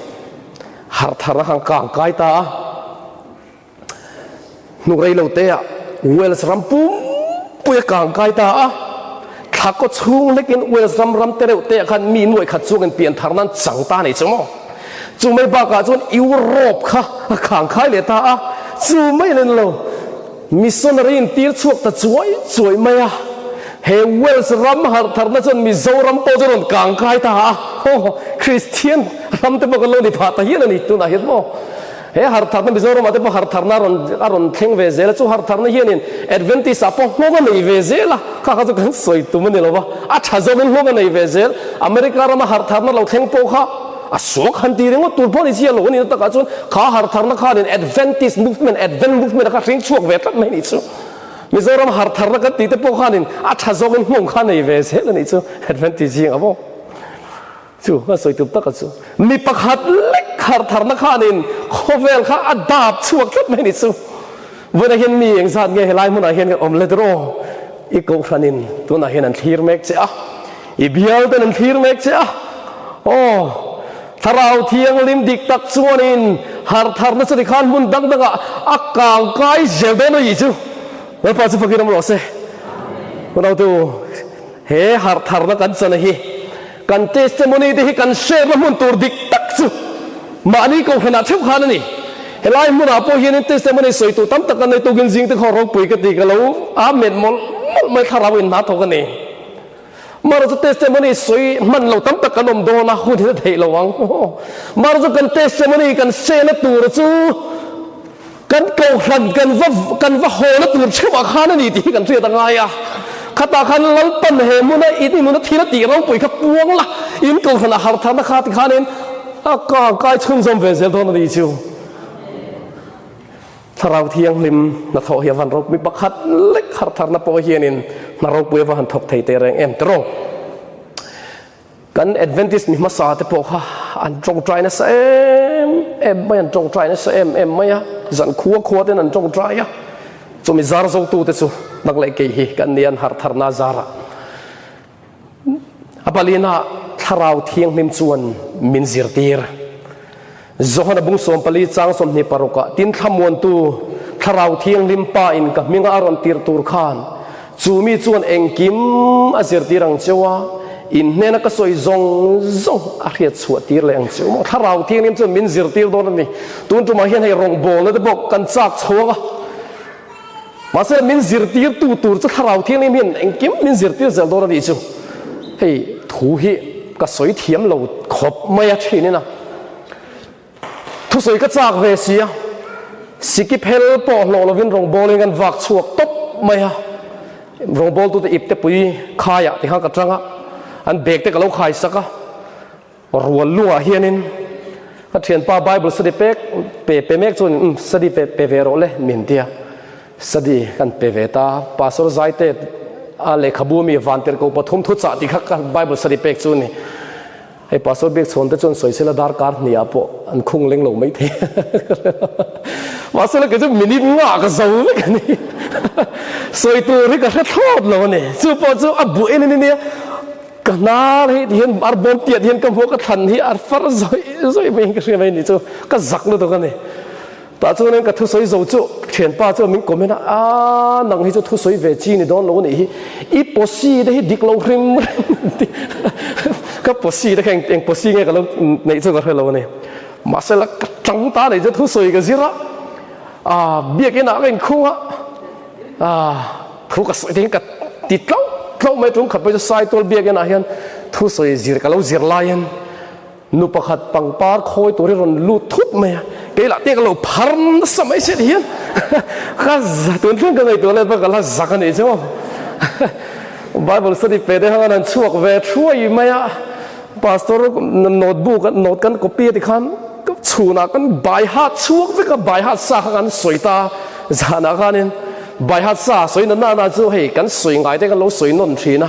[SPEAKER 1] Harh tharna khan kang kai ta a. Hnu rei lo te ah Wales ram pumpui a kang kai ta a, thla kaw chhung hlekin Wales ram ram te reuh te ah khan mi nuai khat chuangin pian thar nan chang ta a nei chu maw. Chu mai bakah chuan Europe kha a kang khai leh ta a, chu mai len lo missionary in tir chhuak ta chuai chuai mai a, he Wales ram harh tharna chuan Mizoram pawh chu rawn kang kai ta a, aw Kristian ram te pawh kan lo ni phah ta hial a ni tunah hian maw. He hartharna Mizoramah te pawh hartharna a rawn a rawn thleng ve zel a, chu hartharna hianin Adventist ah pawh nghawng a nei ve zel a, kha kha chu kan sawi tum a ni lo va, a tha zawkin nghawng a nei ve zel. America rama hartharna lo thleng pawh kha a suak han ti ringawt tur pawh ni chiah lo a nihna takah chuan kha hartharna khanin Adventist movement, Advent movement a kha hring chhuak ve tlat mai a nih chu. Mizoram hartharna kan tih te pawh khanin a tha zawkin nghawng kha a nei ve zel a nih chu Adventist zingah pawh. Chu ka sawi tum taka chu mi pakhat lek harh tharna khanin khawvel kha a dap chhuak tlat mai ni chu. Vawiinah hian mi engzat nge helai hmunah hian kan awm let rawh? I kohhranin tunah hian an thlir mek che a, i bial ten an thlir mek che a. Aw, Thlarau Thianghlim dik tak chuanin harh tharna chuti khan hmun dang dangah a kang kai zel dawn a nih chu. Lalpa chu fakin awm rawh se. Unautu, he harh tharna kan chana hi Kan testimony te hi kan share na hmun tur dik tak chu mahni kohhranah theuh khan a ni. Helai hmunah pawh hianin testimony sawi tur tam tak kan nei tukin zing te khaw ropui ka ti ka lo amen mawlh mawlh mai thlarau in hna thawk a ni. Marawh chu testimony sawi hman lo tam tak kan awm dawn a hun hi a theih lo ang. Marawh chu kan testimony kan share na tur chu Kan kohhran kan va kan va hawna tur theuhah khan a ni tih hi kan hriat a ngai a. Khatah khan Lalpan he hmuna in inuna thil a tih ropui kha puang la, in kohhran a harh tharna kha tikhanin a kang kai chhunzawm ve zel dawn a ni chu. Thlarau Thianghlim hnathawh hi a van ropui pakhat lek harh tharna pawh hianin hna ropui a va han thawk thei teh reng em tiraw? Kan Adventist mi hmasa te pawh kha an tawngtai nasa em em mai, an tawngtai nasa em em mai a, zan khua khua ten an tawngtai a, chumi zar zo tu te chu nang leh kei hi kan ni an harh tharna zarah. A palina Thlarau Thianghlim chuan min zirtir. Johana bung 14 chang 26 ah, Tin thlamuantu Thlarau Thianghlim Pa in ka hminga a rawn tirh tur khan chu mi chuan engkim a zirtir ang cheu a, in hnena ka sawi zawng zawng a hriat chhuah tir leh ang cheu maw? Thlarau Thianghlim chuan min zirtir dawn a ni. Tun tumah hian hei rawngbawlna te pawh kan chak chhuak a. Mahse min zirtirtu tur chu Thlarau Thianghlim hian engkim min zirtir zel dawn a nih chu. Hei thu hi ka sawi thiam lo khawp mai a thinin a. Thusawi ka chak ve si a, siki phel pawh hlawh lovin rawngbawlin kan vak chhuak tawp mai a. Rawngbawltute ipte pui khaiah tikhan ka tang a, an bag te ka lo khai sak a. Rual lungah hianin ka thianpa Bible study pek pe pe mek chuan um study pe pe ve rawh le min tia study kan pe ve ta Pastor Zaite a lehkhabu ami Vantirhkoh pathum thu chah tih kha ka Bible study pek chu ni hei Pastor Biakchhawn te chuan sawisela darkar hniah pawh an khung leng lo mai thei mahse la kei chu minute nga ka zo vek a ni sawi tur hi ka hre thlawt lo a ni chu pawh chu a buh en in ania Ka hnar hi tihian ar bawm tiat hian ka hmuh ka thlan hi ar far zawih zawih mai in ka hria mai ni chu ka zak lutuk a ni. Tah chuanin ka thusawi zo chu thianpa chuan min comment a, a nang hi chu thusawi ve chi ni dawn lo a nih hi, i posi te hi dik lo hrim hrim ti ka posi te kha eng eng posi nge ka lo neih chu ka hre lo a ni. Mahse la ka tang ta nei chu thusawi ka zir a, a biakin ah ka inkhung a, a. Thu ka sawi te hian ka ti tlauh tlauh mai tum khat pawh chu Saitual biakinn ah hian thu sawi zir ka lo zir laiin nu pakhat pangpar khawi tur hi rawn lut thut mai a, kei lah te ka lo phar nasa mai se ti hian. Ka tun thleng ka ngaihtuah let bak ka la zak a nih chu. Bible study pe te khan an chhuak ve thuai mai a. Pastor notebook note kan copy a ti khan chhunah kan bai hat chhuak vek a, bai hat sa kha kan sawi ta zanah khanin bai hat sa sawi na nana chu hei kan sawi ngai te kan lo sawi nawn thin a.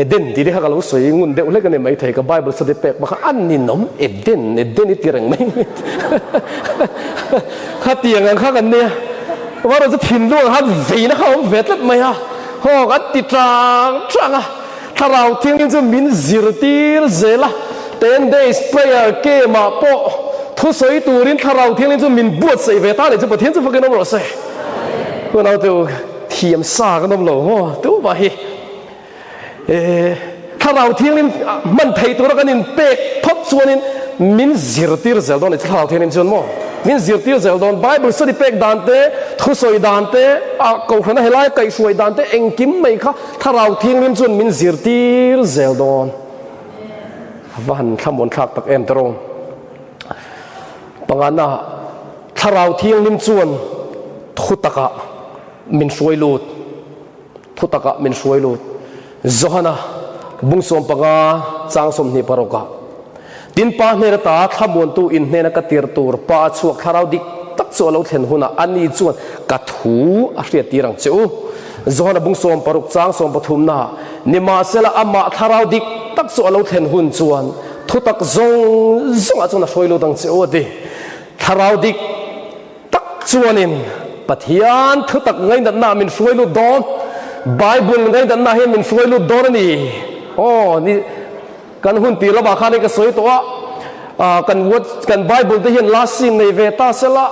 [SPEAKER 1] Eden tih te kha ka lo sawi ngun deuh hlek a ni maithei ka Bible study pek bak a an ninawm Eden Eden i ti reng mai khatiang ang kha kan nia amaherawh chu thinlung ang khan veina kha a awm ve tlat mai a haw kan ti tang tang a thlarau thianghlim chu min zirtir zel a ten days prayer camp ah pawh thusawi turin thlarau thianghlim chu min buatsaih ve ta a nih chu Pathian chu fakin awm rawh se hun au teu Thiam sa kan awm lo maw tumah hi Thlarau Thianghlim hman theih tura kan inpek phawt chuanin min zirtir zel dawn a ni. Thlarau Thianghlim chuan maw min zirtir zel dawn. Bible study pek dan te, thusawi dan te, a kohhrana helai kaihhruai dan te engkim mai kha Thlarau Thianghlim chuan min zirtir zel dawn. A va han thlamuan thlak tak em tiraw. Pangana Thlarau Thianghlim chuan thu takah min hruai lut, thu takah min hruai lut. Johana bung 15 chang 20 parukah, Tin Pa hnen ata thlamuantu in hnena ka tir tur Pa a chhuak thlarau dik tak chu a lo thlen hunah ani chuan ka thu a hriat tir ang che u. Johana bung 60 chang 13 naah, Nimahsela amah thlarau dik tak chu a lo thlen hun chuan thu tak zawng zawngah chuan a hruai lut ang che u a ti. Thlarau dik tak chuanin Pathian thutak ngainatna min hruai lut dawn. Bible ngainatna hian min hruai lut dawn a ni. Aw, ni kan hun tir lamah khan ka sawi tawh a, kan what kan Bible te hian last scene nei ve ta sela,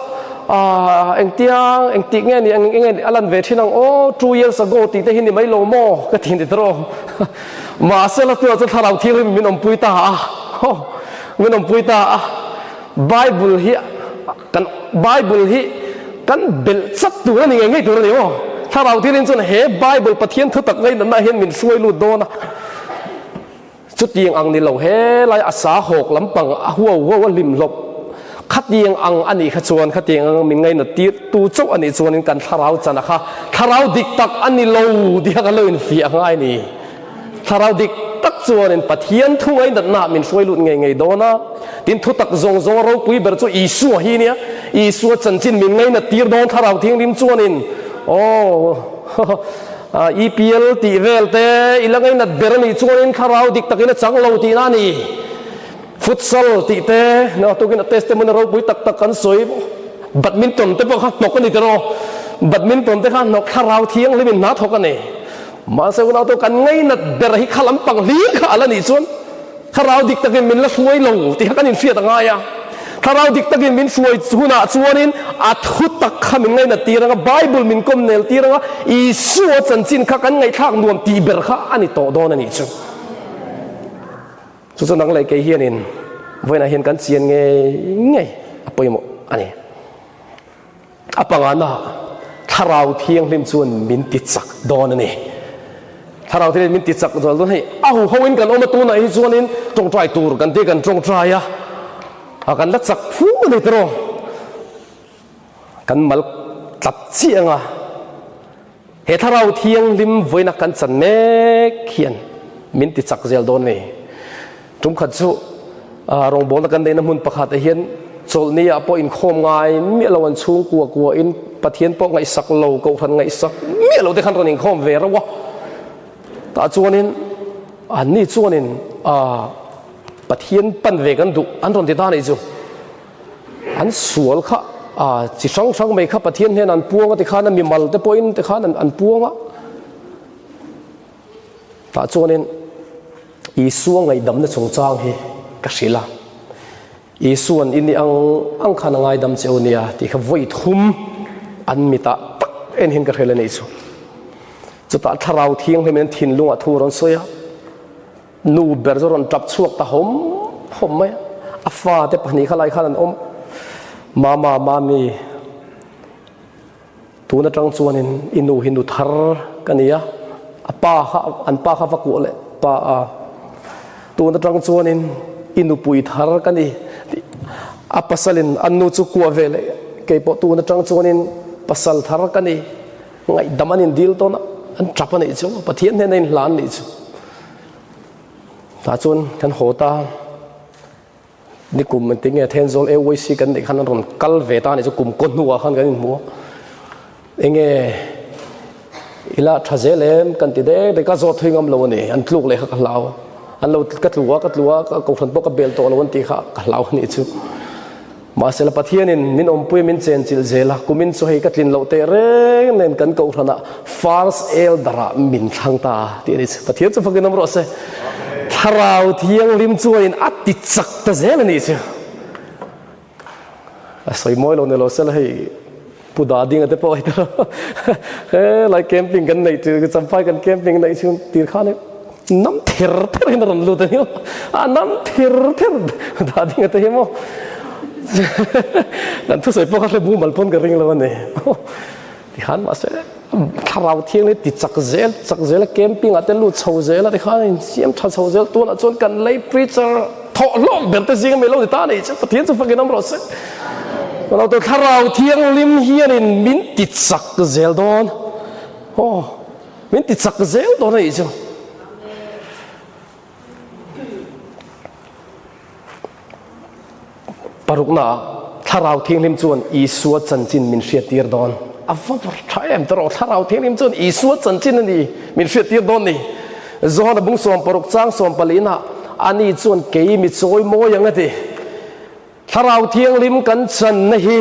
[SPEAKER 1] engtiang engtik nge ni eng nge a lan ve thin ang aw, 2 years ago tih te hi ni mai lo maw ka ti ni tawh. Mahse la tunah chuan Thlarau Thianghlim min awmpui ta a, min awmpui ta a. Bible hi kan Bible hi kan belh chat tur a ni ngei ngei tur a ni maw? Thlarau Thianghlim chuan he Bible Pathian thutak ngainatna hian min hruai lut dawn a. Chutiang ang ni lo helai a sa hawk lampang a huau huau a hlim hlawp khatiang ang a nih kha chuan khatiang ang min ngainat tir tu chauh a nih chuanin kan thlarau chan a kha thlarau dik tak a ni lo tih kha kan lo infiah ngai a ni. Thlarau dik tak chuanin Pathian thu ngainatnaah min hruai lut ngei ngei dawn a. Tin, thutak zawng zawng a ropui ber chu Isua hi nia. Isua chanchin min ngainat tir dawn Thlarau Thianghlim chuanin, Aw, EPL tih vel te i la ngainat ber a nih chuanin Thlarau dik takin a chang lo tihna a ni. Futsal tih te, tukin a testimony ropui tak tak kan sawi, badminton te pawh kha hnawk a ni tiraw? Badminton te kha hnawk Thlarau Thianghlimin hna thawk a ni. Mahse unau chu kan ngainat ber hi kha lampang hlir kha a la nih chuan thlarau dik takin min la hruai lo tih kha kan inhriat a ngai a. Thlarau dik takin min hruai hunah chuanin a thu tak kha min ngainat tir ang a, Bible min kawm nel tir ang a, Isua chanchin kha kan ngaihthlak nuam tih ber kha a ni tawh dawn a nih chu. Chu chu nang leh kei hianin vawiinah hian kan chian ngei ngei a pawimawh a ni. A pangana Thlarau Thianghlim chuan min ti chak dawn a ni. Thlarau Thianghlim min ti chak dawn dawn hei a huho in kan awm a tunah hi chuanin tawngtai tur kan ti kan tawngtai a, a kan la chak fu a ni tiraw. Kan mal tlat chiah anga He Thlarau Thianghlim vawiina kan chan mek hian min ti chak zel dawn a ni. Tum khat chu rawngbawlna kan neihna hmun pakhatah hian chawlhni ah pawh inkhawm ngai miah lo an chhungkua kuahin Pathian pawh ngaihsak lo, Kohhran ngaihsak miah lo te khan rawn inkhawm ve reuh a. Tah chuanin anni chuanin Pathian pan ve kan duh an rawn ti ta a nih chu. An sual kha chi hrang hrang mai kha Pathian hian an puang a tikhan a mimal te pawhin tikhan an puang a. Tah chuanin Isua ngaihdamna chungchang hi ka hrilh a. Isua'n i ni ang ang khan a ngaidam che u nia tih kha vawi thum an mitah tak en hian ka hrilh a nih chu. Chutah Thlarau Thianghlim in an thinlungah thu a rawn sawi a. Nu ber chu rawn tap chhuak ta hawm hawm mai a, a fate pahnih kha lai khan an awm. Mama, Mami, tun atang chuanin i nu hi nu thar ka ni a, a pa kha, an pa kha va kuah leh pa a, tun atang chuanin i nupui thar ka ni tih a pasalin an nu chu kuah ve leh. Kei pawh tun atang chuanin pasal thar ka ni. Ngaihdam an indil tawn a, an tap a nih chu. Pathian hnena inhlan a nih chu. Tah chuan kan haw ta. Nikum engtin nge Thenzawl AYC kan neih khan an rawn kal ve ta a nih chu kum kaw hnuah khan kan inhmu a. Enge ila tha zel em kan ti dek dek a zawt thui ngam lo a ni. An tluk leh kha ka hlau. An lo ka tlu a ka tlu a ka kohhran pawh ka bel tawh lo an tih kha ka hlau a nih chu. Mahsela Pathianin min awmpui min chenchilh zel a, kumin chu hei ka tlin loh teh reng nen kan kohhranah First Elder-ah min thlang ta tih a ni. Pathian chu fakin awm rawh se. Thlarau Thianghlim chuanin a ti chak ta zel a nih chu. A sawi mawi lo ni lo sela hei Pu Dadinga te pawh hei tawh he lai camping kan neih chu Champhai kan camping neih chu tir khan nam ther ther hian a rawn lut a ni a nam ther ther Dadinga te hi maw kan thusawi pawh kha hre mumal pawn ka ring lo a ni tikhan mahse thlarau thianghlim ti chak zel chak zel a camping ah te lut chho zel a tikhan in siam tha chho zel tunah chuan kan lei preacher thawh hlawk ber te zing ami lo ni ta a ni chu Pathian chu fakin awm rawh se lo to thlarau thianghlim hianin min ti chak zel dawn aw min ti chak zel dawn a nih chu. Parukna ah Thlarau Thianghlim chuan Isua chanchin min hriattir dawn. A va tha em tawh rawh, Thlarau Thianghlim chuan Isua chanchin a ni min hriattir dawn ni. Johana bung 60 chang 14 ah ani chuan kei mi chawi mawi ang a ti. Thlarau Thianghlim kan channa hi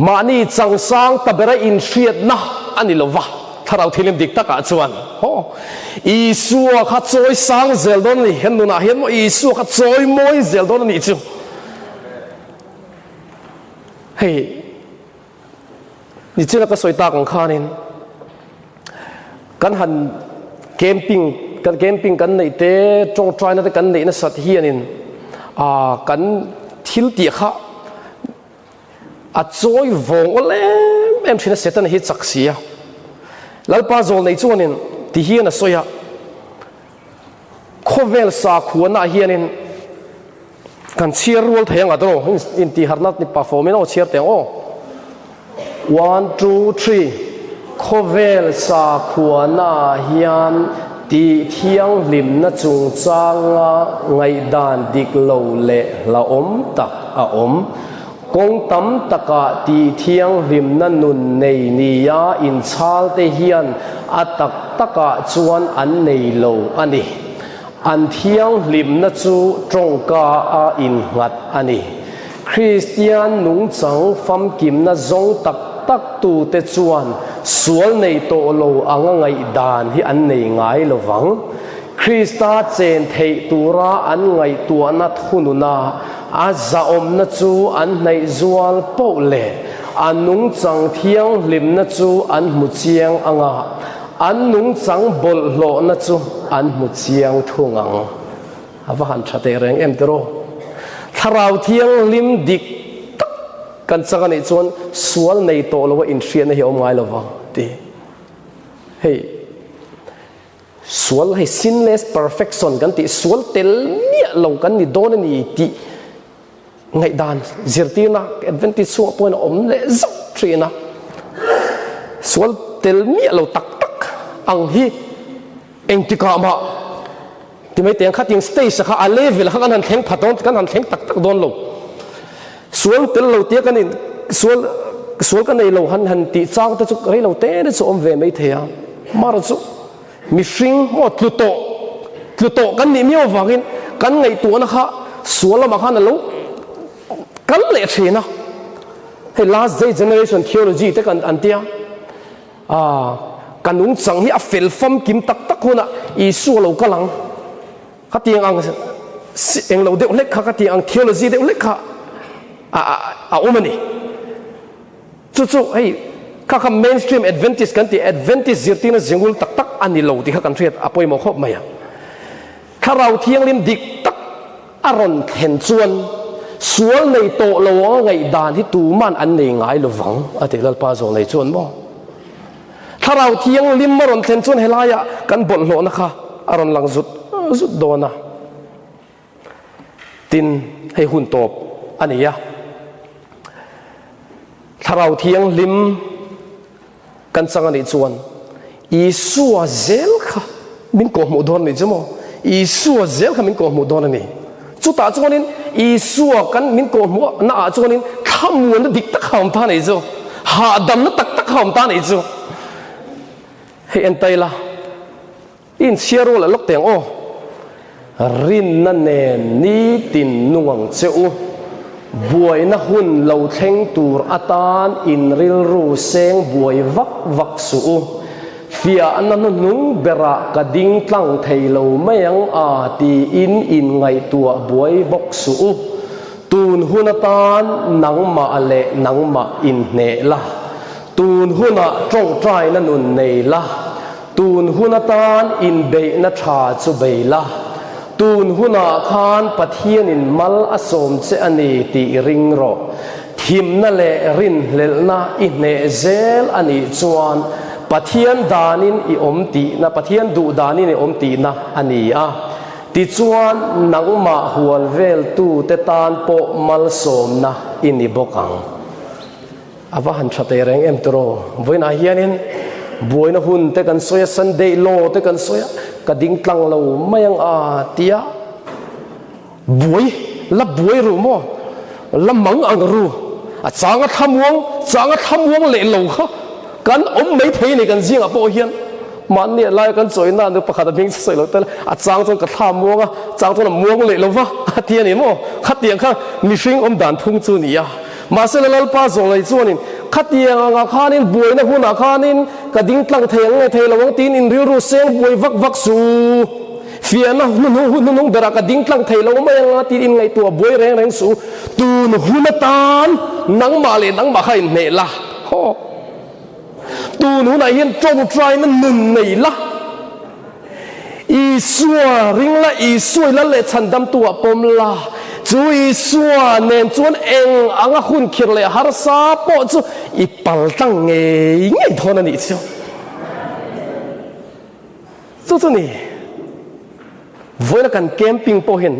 [SPEAKER 1] Mahni changsang ta bera inhriatna a ni lova, Thlarau Thianghlim dik takah chuan haw Isua kha chawi sang zel dawn a ni. He nunah hian maw Isua kha chawi mawi zel dawn a nih chu. Hei nichina ka sawi tak ang khanin kan han camping kan camping kan neih te tawngtaina te kan neih nasat hianin ah kan thil tih kha A chawi vawng awl em em thin a, Setana hi chak si a. Lalpa zawlnei chuanin ti hian a sawi a, Khawvel sakhuanaah hianin kan chhiar rual thei ang a tawh, intihharna ni pa fawmin aw chhiar teh ang aw. One, two, three, Khawvel sakhuanaah hian tih thianghlimna chungchanga ngaihdan dik lo leh hlauhawm tak a awm. Kawng tam takah tih thianghlimna nun nei nia inchhalte hian a tak takah chuan an nei lo a ni. An thianghlimna chu tawngka a innghat a ni. Kristian nungchang famkimna zawng tak tak tute chuan sual nei tawh lo anga ngaihdan hi an nei ngai lo vang. Krista chen theih tura an ngaihtuahna thununa a zahawmna chu an hnaih zual poh leh a nungchang thianghlimna chu an hmu chiang ang a, an nungchang bawlhhlawhna chu an hmu chiang thung ang. A va han tha teh reng em tiraw? Thlarau Thianghlim dik tak kan chang a nih chuan sual nei tawh loa inhriatna hi a awm ngai lo vang ti. Hei sual hei sinless perfection kan tih sual tel miah lo kan ni dawn a ni tih Ngaihdan zirtirna Adventist chhungah pawhin a awm leh zauh thin a, sual tel miah lo tak tak ang hi engtikah mah ti mai teng khatiang stage kha a level kha kan han thleng pha dawn kan han thleng tak tak dawn lo. Sual tel lo tia kan in sual sual ka nei lo han han tih chang te chu rei lo te te chu awm ve mai thei a, mara chu Mihring maw tlu tawh, tlu tawh kan nih miau avangin kan ngaihtuahna kha sual lamah khan a lo kal leh thin a. Hei last day generation theology te kan an tia. Ah, ka nungchang hi a fel famkim tak tak hunah Isua lo kal ang. Khatiang ang englo deuh hlek kha, khatiang ang theology deuh hlek kha a a awm a ni. Chu chu hei kha kha mainstream Adventist kan tih Adventist zirtirna zingul tak tak a ni lo tih kha kan hriat a pawimawh khawp mai a. Thlarau Thianghlim dik tak a rawn thlen chuan sual nei tawh lo anga ngaihdan hi tuman an nei ngai lo vang a ti Lalpa zawh nei chuan maw. Thlarau Thianghlim a rawn thlen chuan helaiah kan bawlhhlawhna kha a rawn lang zut zut dawn a. Tin, hei hun tawp a ni a. Thlarau Thianghlim kan chang a nih chuan Isua zel kha min kawhhmuh dawn a nih chu maw? Isua zel kha min kawhhmuh dawn a ni. Chutah chuanin Isua kan min kawhhmuh na ah chuanin thlamuanna dik tak a awm ta a nih chu. Hahdamna tak tak a awm ta a nih chu. Hei en ta ila. I inchhiar rual leh lawk teh ang aw. Rinna nen nitin nung ang che u. Buaina hun lo thleng tur atan in rilru seng buai vak vak suh u. Fiahna hnuhnung berah ka ding tlang thei lo mai ang a tiin in ngaihtuah buai bawk suh u. Tun hun atan nangmah leh nangmah inhneh la. Tun hunah tawngtaina nun nei la. Tun hun atan inbeihna tha chu bei la, tun hunah khan Pathianin mal a sawm che a ni tih ring rawh. Thimna leh rinhlelhna i hneh zel a nih chuan Pathian danin i awm tihna, Pathian duh danin i awm tihna a ni a. Tichuan nangmah hual veltute tan pawh malsawmna i ni bawk ang. A va han tha teh reng em tiraw? Vawiinah hianin buaina hun te kan sawi a, Sunday law te kan sawi a, ka ding tlang lo mai ang a tia buai, la buai ru maw? La mang ang ru, a chang a thlamuang, chang a thlamuang leh lo kha kan awm mai thei a ni kan zingah pawh hian. Mahni a laia kan chawi nan chu pakhat a hming sawi lo tel a chang chuan ka thla muang a, chang chuan a muang leh lo va a ti a ni maw? Khatiang kha mihring awm dan phung chu a ni a. Mahse la Lalpa zawlei chuanin khatiang angah khanin buaina hunah khanin ka ding tlang thei ang nge thei lo ang tiin in rilru seng buai vak vak su. Fiahna hnuhnung hun hnuhnung berah ka ding tlang thei lo mai anga tiin in ngaihtuah buai reng reng su. Tun hun atan nangmah leh nangmah kha inhneh la. Haw. Tun hunah hian tawngtaina nun nei la, Isua ring la, Isua i lal leh chhandamtu ah pawm la, chu Isua nen chuan eng anga hun khirh leh harsa pawh chu i pal tlang ngei ngei dawn a nih chu. Chu chu ni. Vawiina kan camping pawh hian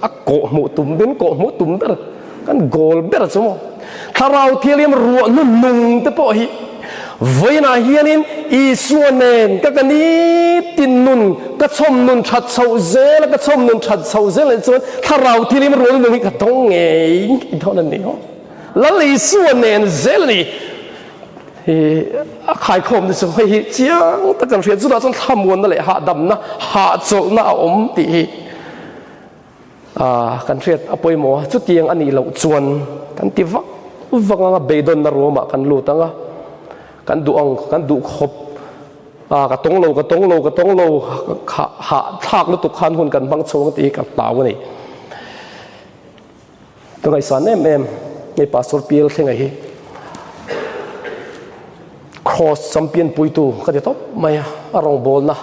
[SPEAKER 1] a kawhhmuh tum min kawhhmuh tum ber kan goal ber chu maw Thlarau Thianghlim ruah hnu nung te pawh hi vawiinah hianin Isua nen ka ka nitin nun ka chhawm nun that chhoh zel a ka chhawm nun that chhoh zel leh chuan Thlarau Thianghlim ruah hnu nung hi ka dawng ngei ngei dawn a ni aw Lal Isua nen zel a ni. Hi a khaikhawmna chu hei hi chiang tak kan hriat chutah chuan thlamuanna leh hahdamna hahchawlhna a awm tih hi kan hriat a pawimawh a chutiang a nih loh chuan kan ti vak vak anga beidawnna ruamah kan lut anga kan duh ang kan duh khawp a ka tawng lo ka tawng lo ka tawng lo hahthlak lutuk khan hun kan hmang chho ang tih hi ka hlau a ni. Ka ngaihsan em em hei Pastor PL Thlenga hi Cross champion puitu ka ti tawp mai a, a rawngbawlna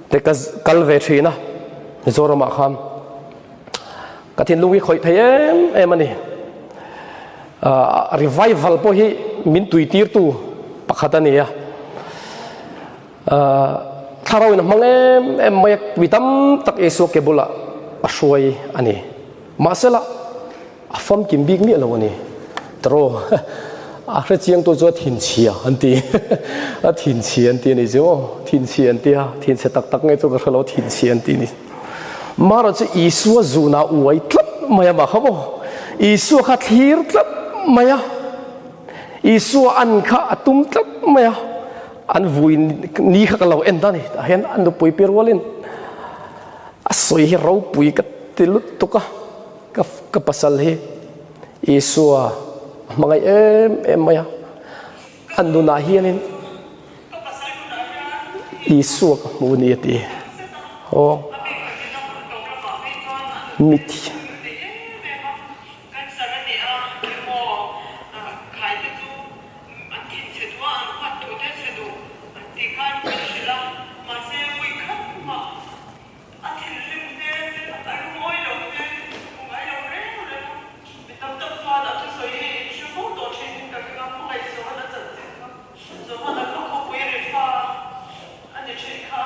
[SPEAKER 1] te ka kal ve thin a Mizoramah khan ka thinlung hi khawih thei em em a ni. Revival pawh hi min tuitirtu pakhat a ni a. Thlarau in a hmang em em mai a, mi tam tak Isua ke bulah a hruai a ni. Mahsela, a famkim bik miah lo a ni. Taraw, a hrechiangtu chu a thinchhia an ti. A thinchhia an ti a ni chu aw. Thinchhia an ti a, thinchhe tak tak nge chu ka hre lo, thinchhia an ti a ni. Marawh chu Isua zunah uai tlat mai a mah kha maw. Isua kha thlir tlat mai a. Isua an kha a tum tlat mai a. An vui ni kha ka lo en ta a ni. Tah hian a nupui pi rualin a sawi hi ropui ka ti lutuk a, ka ka pasal hi Isua a hmangaih em em mai a, a nunah hianin Isua ka hmu ni a ti. Aw mithi.
[SPEAKER 2] An thinchhe duh a, an huat duh te chhe duh an tih khan min hrilh a, mahse vui khat mah a thinrim hmel te, a lungawi lo hmel te chu ka hmu ngai lo reng reng a. Mi tam tak chuan a thusawi hi in hre fo tawh thin in ka ring a, hmangaih Johan a chanchin kha Johan a kha khawpui ri fa a ni thin kha,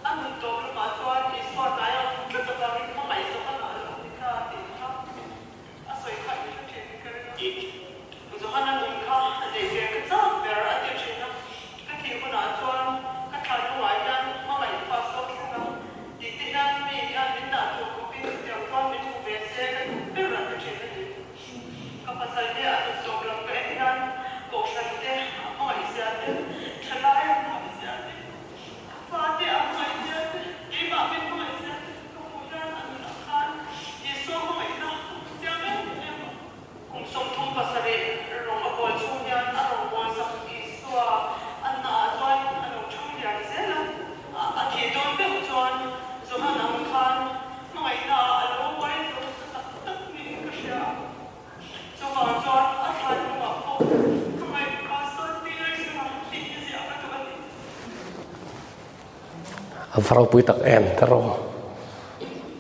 [SPEAKER 2] a nun tawp lamah chuan Isua hnaia awm tlat avangin hmangaih Johan a lo ni.
[SPEAKER 1] A va ropui tak em ka ro.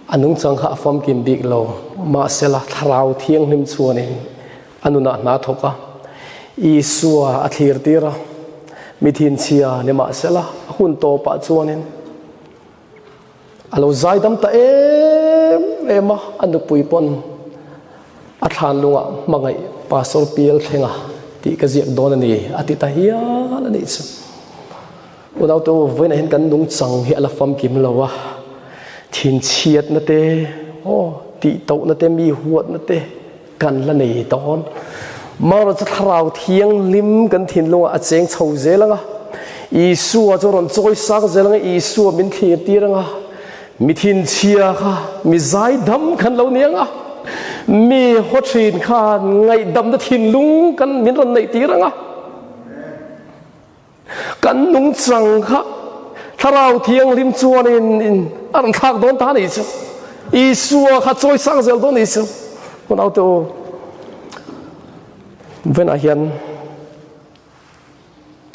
[SPEAKER 1] A nungchang kha a famkim bik lo. Mahsela Thlarau Thianghlim chuanin a nunah hna thawk a, Isua a thlir tir a, mi thinchhia ni mahsela a hun tawpah chuanin a lo zaidam ta em em a, a nupui pawn a thlan lungah hmangaih Pastor Pial Thlenga tih ka ziak dawn a ni a ti ta hial a nih chu. Unaute u, vawiinah hian kan nungchang hi a la famkim lo a, thinchhiatna te, aw, tihtohna te, mi huatna te kan la nei dawn. Amaherawhchu chu Thlarau Thianghlim kan thinlungah a cheng chho zel ang a, Isua chu a rawn chawi sang zel ang a, Isua min thlir tir ang a, mi thinchhia kha mi zaidam kan lo ni ang a, mi haw thin khan ngaihdamna thinlung kan min rawn neih tir ang a. Kan nungchang kha Thlarau Thianghlim chuanin a rawn thlak dawn ta a nih chu. Isua kha chawi sang zel dawn a nih chu. Unaute u, Venah hian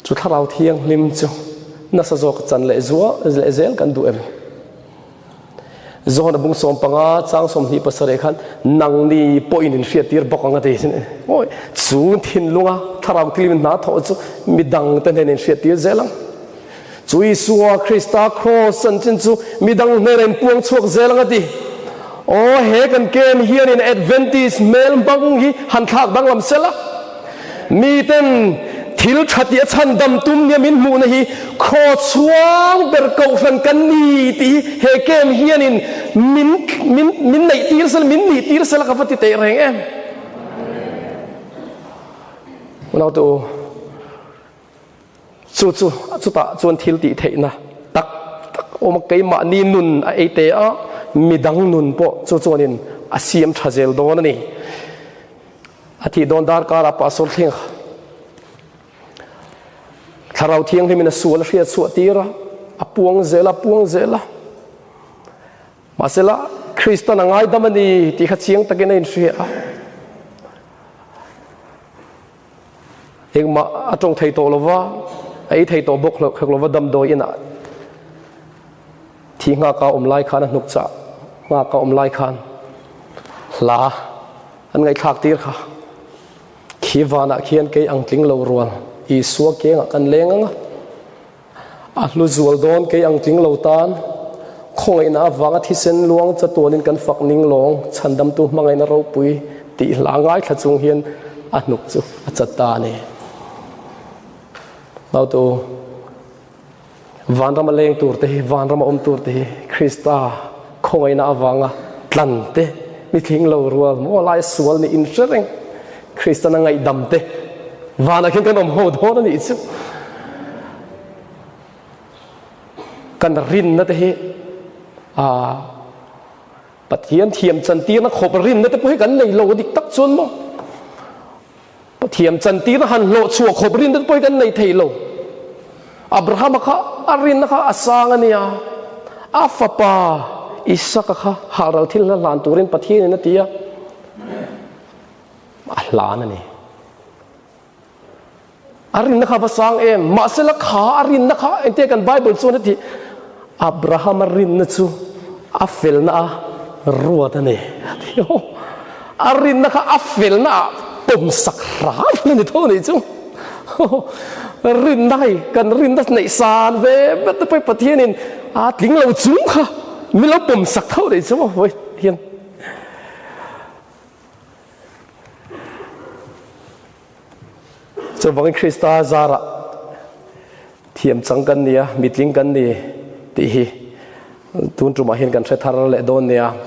[SPEAKER 1] chu Thlarau Thianghlim chu nasa zawk chan leh zual leh zel kan duh em? John a bung 15 chang 27 khan nangni pawhin in hriattir bawk ang a ti. Awi, chu thinlunga thlarau tlimin hna thawh chu midang te hnen in hriattir zel ang. Chu Isua Krista kraws chanchin chu midang hnenah in puang chhuak zel ang a ti. Aw, he kan kem hianin Adventist hmel hmang hi han thlak danglam sel a. Miten thil tha tih a chhandam tum nia min hmuhna hi khaw chhuang ber kohhran kan ni tih hi he game hianin min min min neih tir sela, min nih tir sela ka va ti teh reng em. Unaute u. Chu chu chutah chuan thil tih theihna tak tak a awm a, keimahni nun a ei te a, midang nun pawh chu chuanin a siam tha zel dawn a ni. A thih dawn darkar ah Pastor Thlenga Thlarau Thianghlimin a sual a hriat chhuah tir a, a puang zel a, a puang zel a. Mahsela Kristan a ngaidam a ni tih kha chiang takin a inhria a. Engmah a tawng thei tawh lova, a ei thei tawh bawk hek lova damdawi inah thi nghak a awm lai khan a hnuk chah nghak a awm lai khan hla an ngaihthlak tir kha. Khi vanah khian kei ang tling lo rual Isua kengah kan leng ang a. A hlu zual dawn kei ang tling lo tan khawngaihna avanga thisen luang chatuanin kan fak ning lawng chhandamtu hmangaihna ropui tih hla ngaithla chung hian a hnuk chu a chat ta a ni. Nautu vanrama leng tur te hi vanrama awm tur te hi Krista khawngaihna avanga tlan te mi tling lo rual maw lai sual nih inhre reng Kristana ngaihdam te Vanah khian kan awm ho dawn a nih chu. Kan rinna te hi a Pathian thiam chantirna khawp rinna te pawh hi kan nei lo dik tak chuan maw. Pathian chantirna han hlawh chhuah khawp rinna te pawh hi kan nei thei lo. Abrahama kha a rinna kha a sang a nia. A fapa Isaka kha halral thil hla hlan turin Pathianin a ti a. A hlan a ni. A rinna kha va sang em? Mahsela kha a rinna kha engtia kan Bible chuan a tih? Abrahama rinna chu a felna a ruat a ni. A ti aw. A rinna kha a felna ah pawmsak hram a ni tho a nih chu. Rinna hei kan rinna neih san ve vet te pawh Pathianin a tling lo chung kha min lo pawmsak tho a nih chu maw hian. Chuvangin Krista zarah thiam chang kan ni a, mitling kan ni tih hi tun tumah hian kan hre thar leh dawn nia.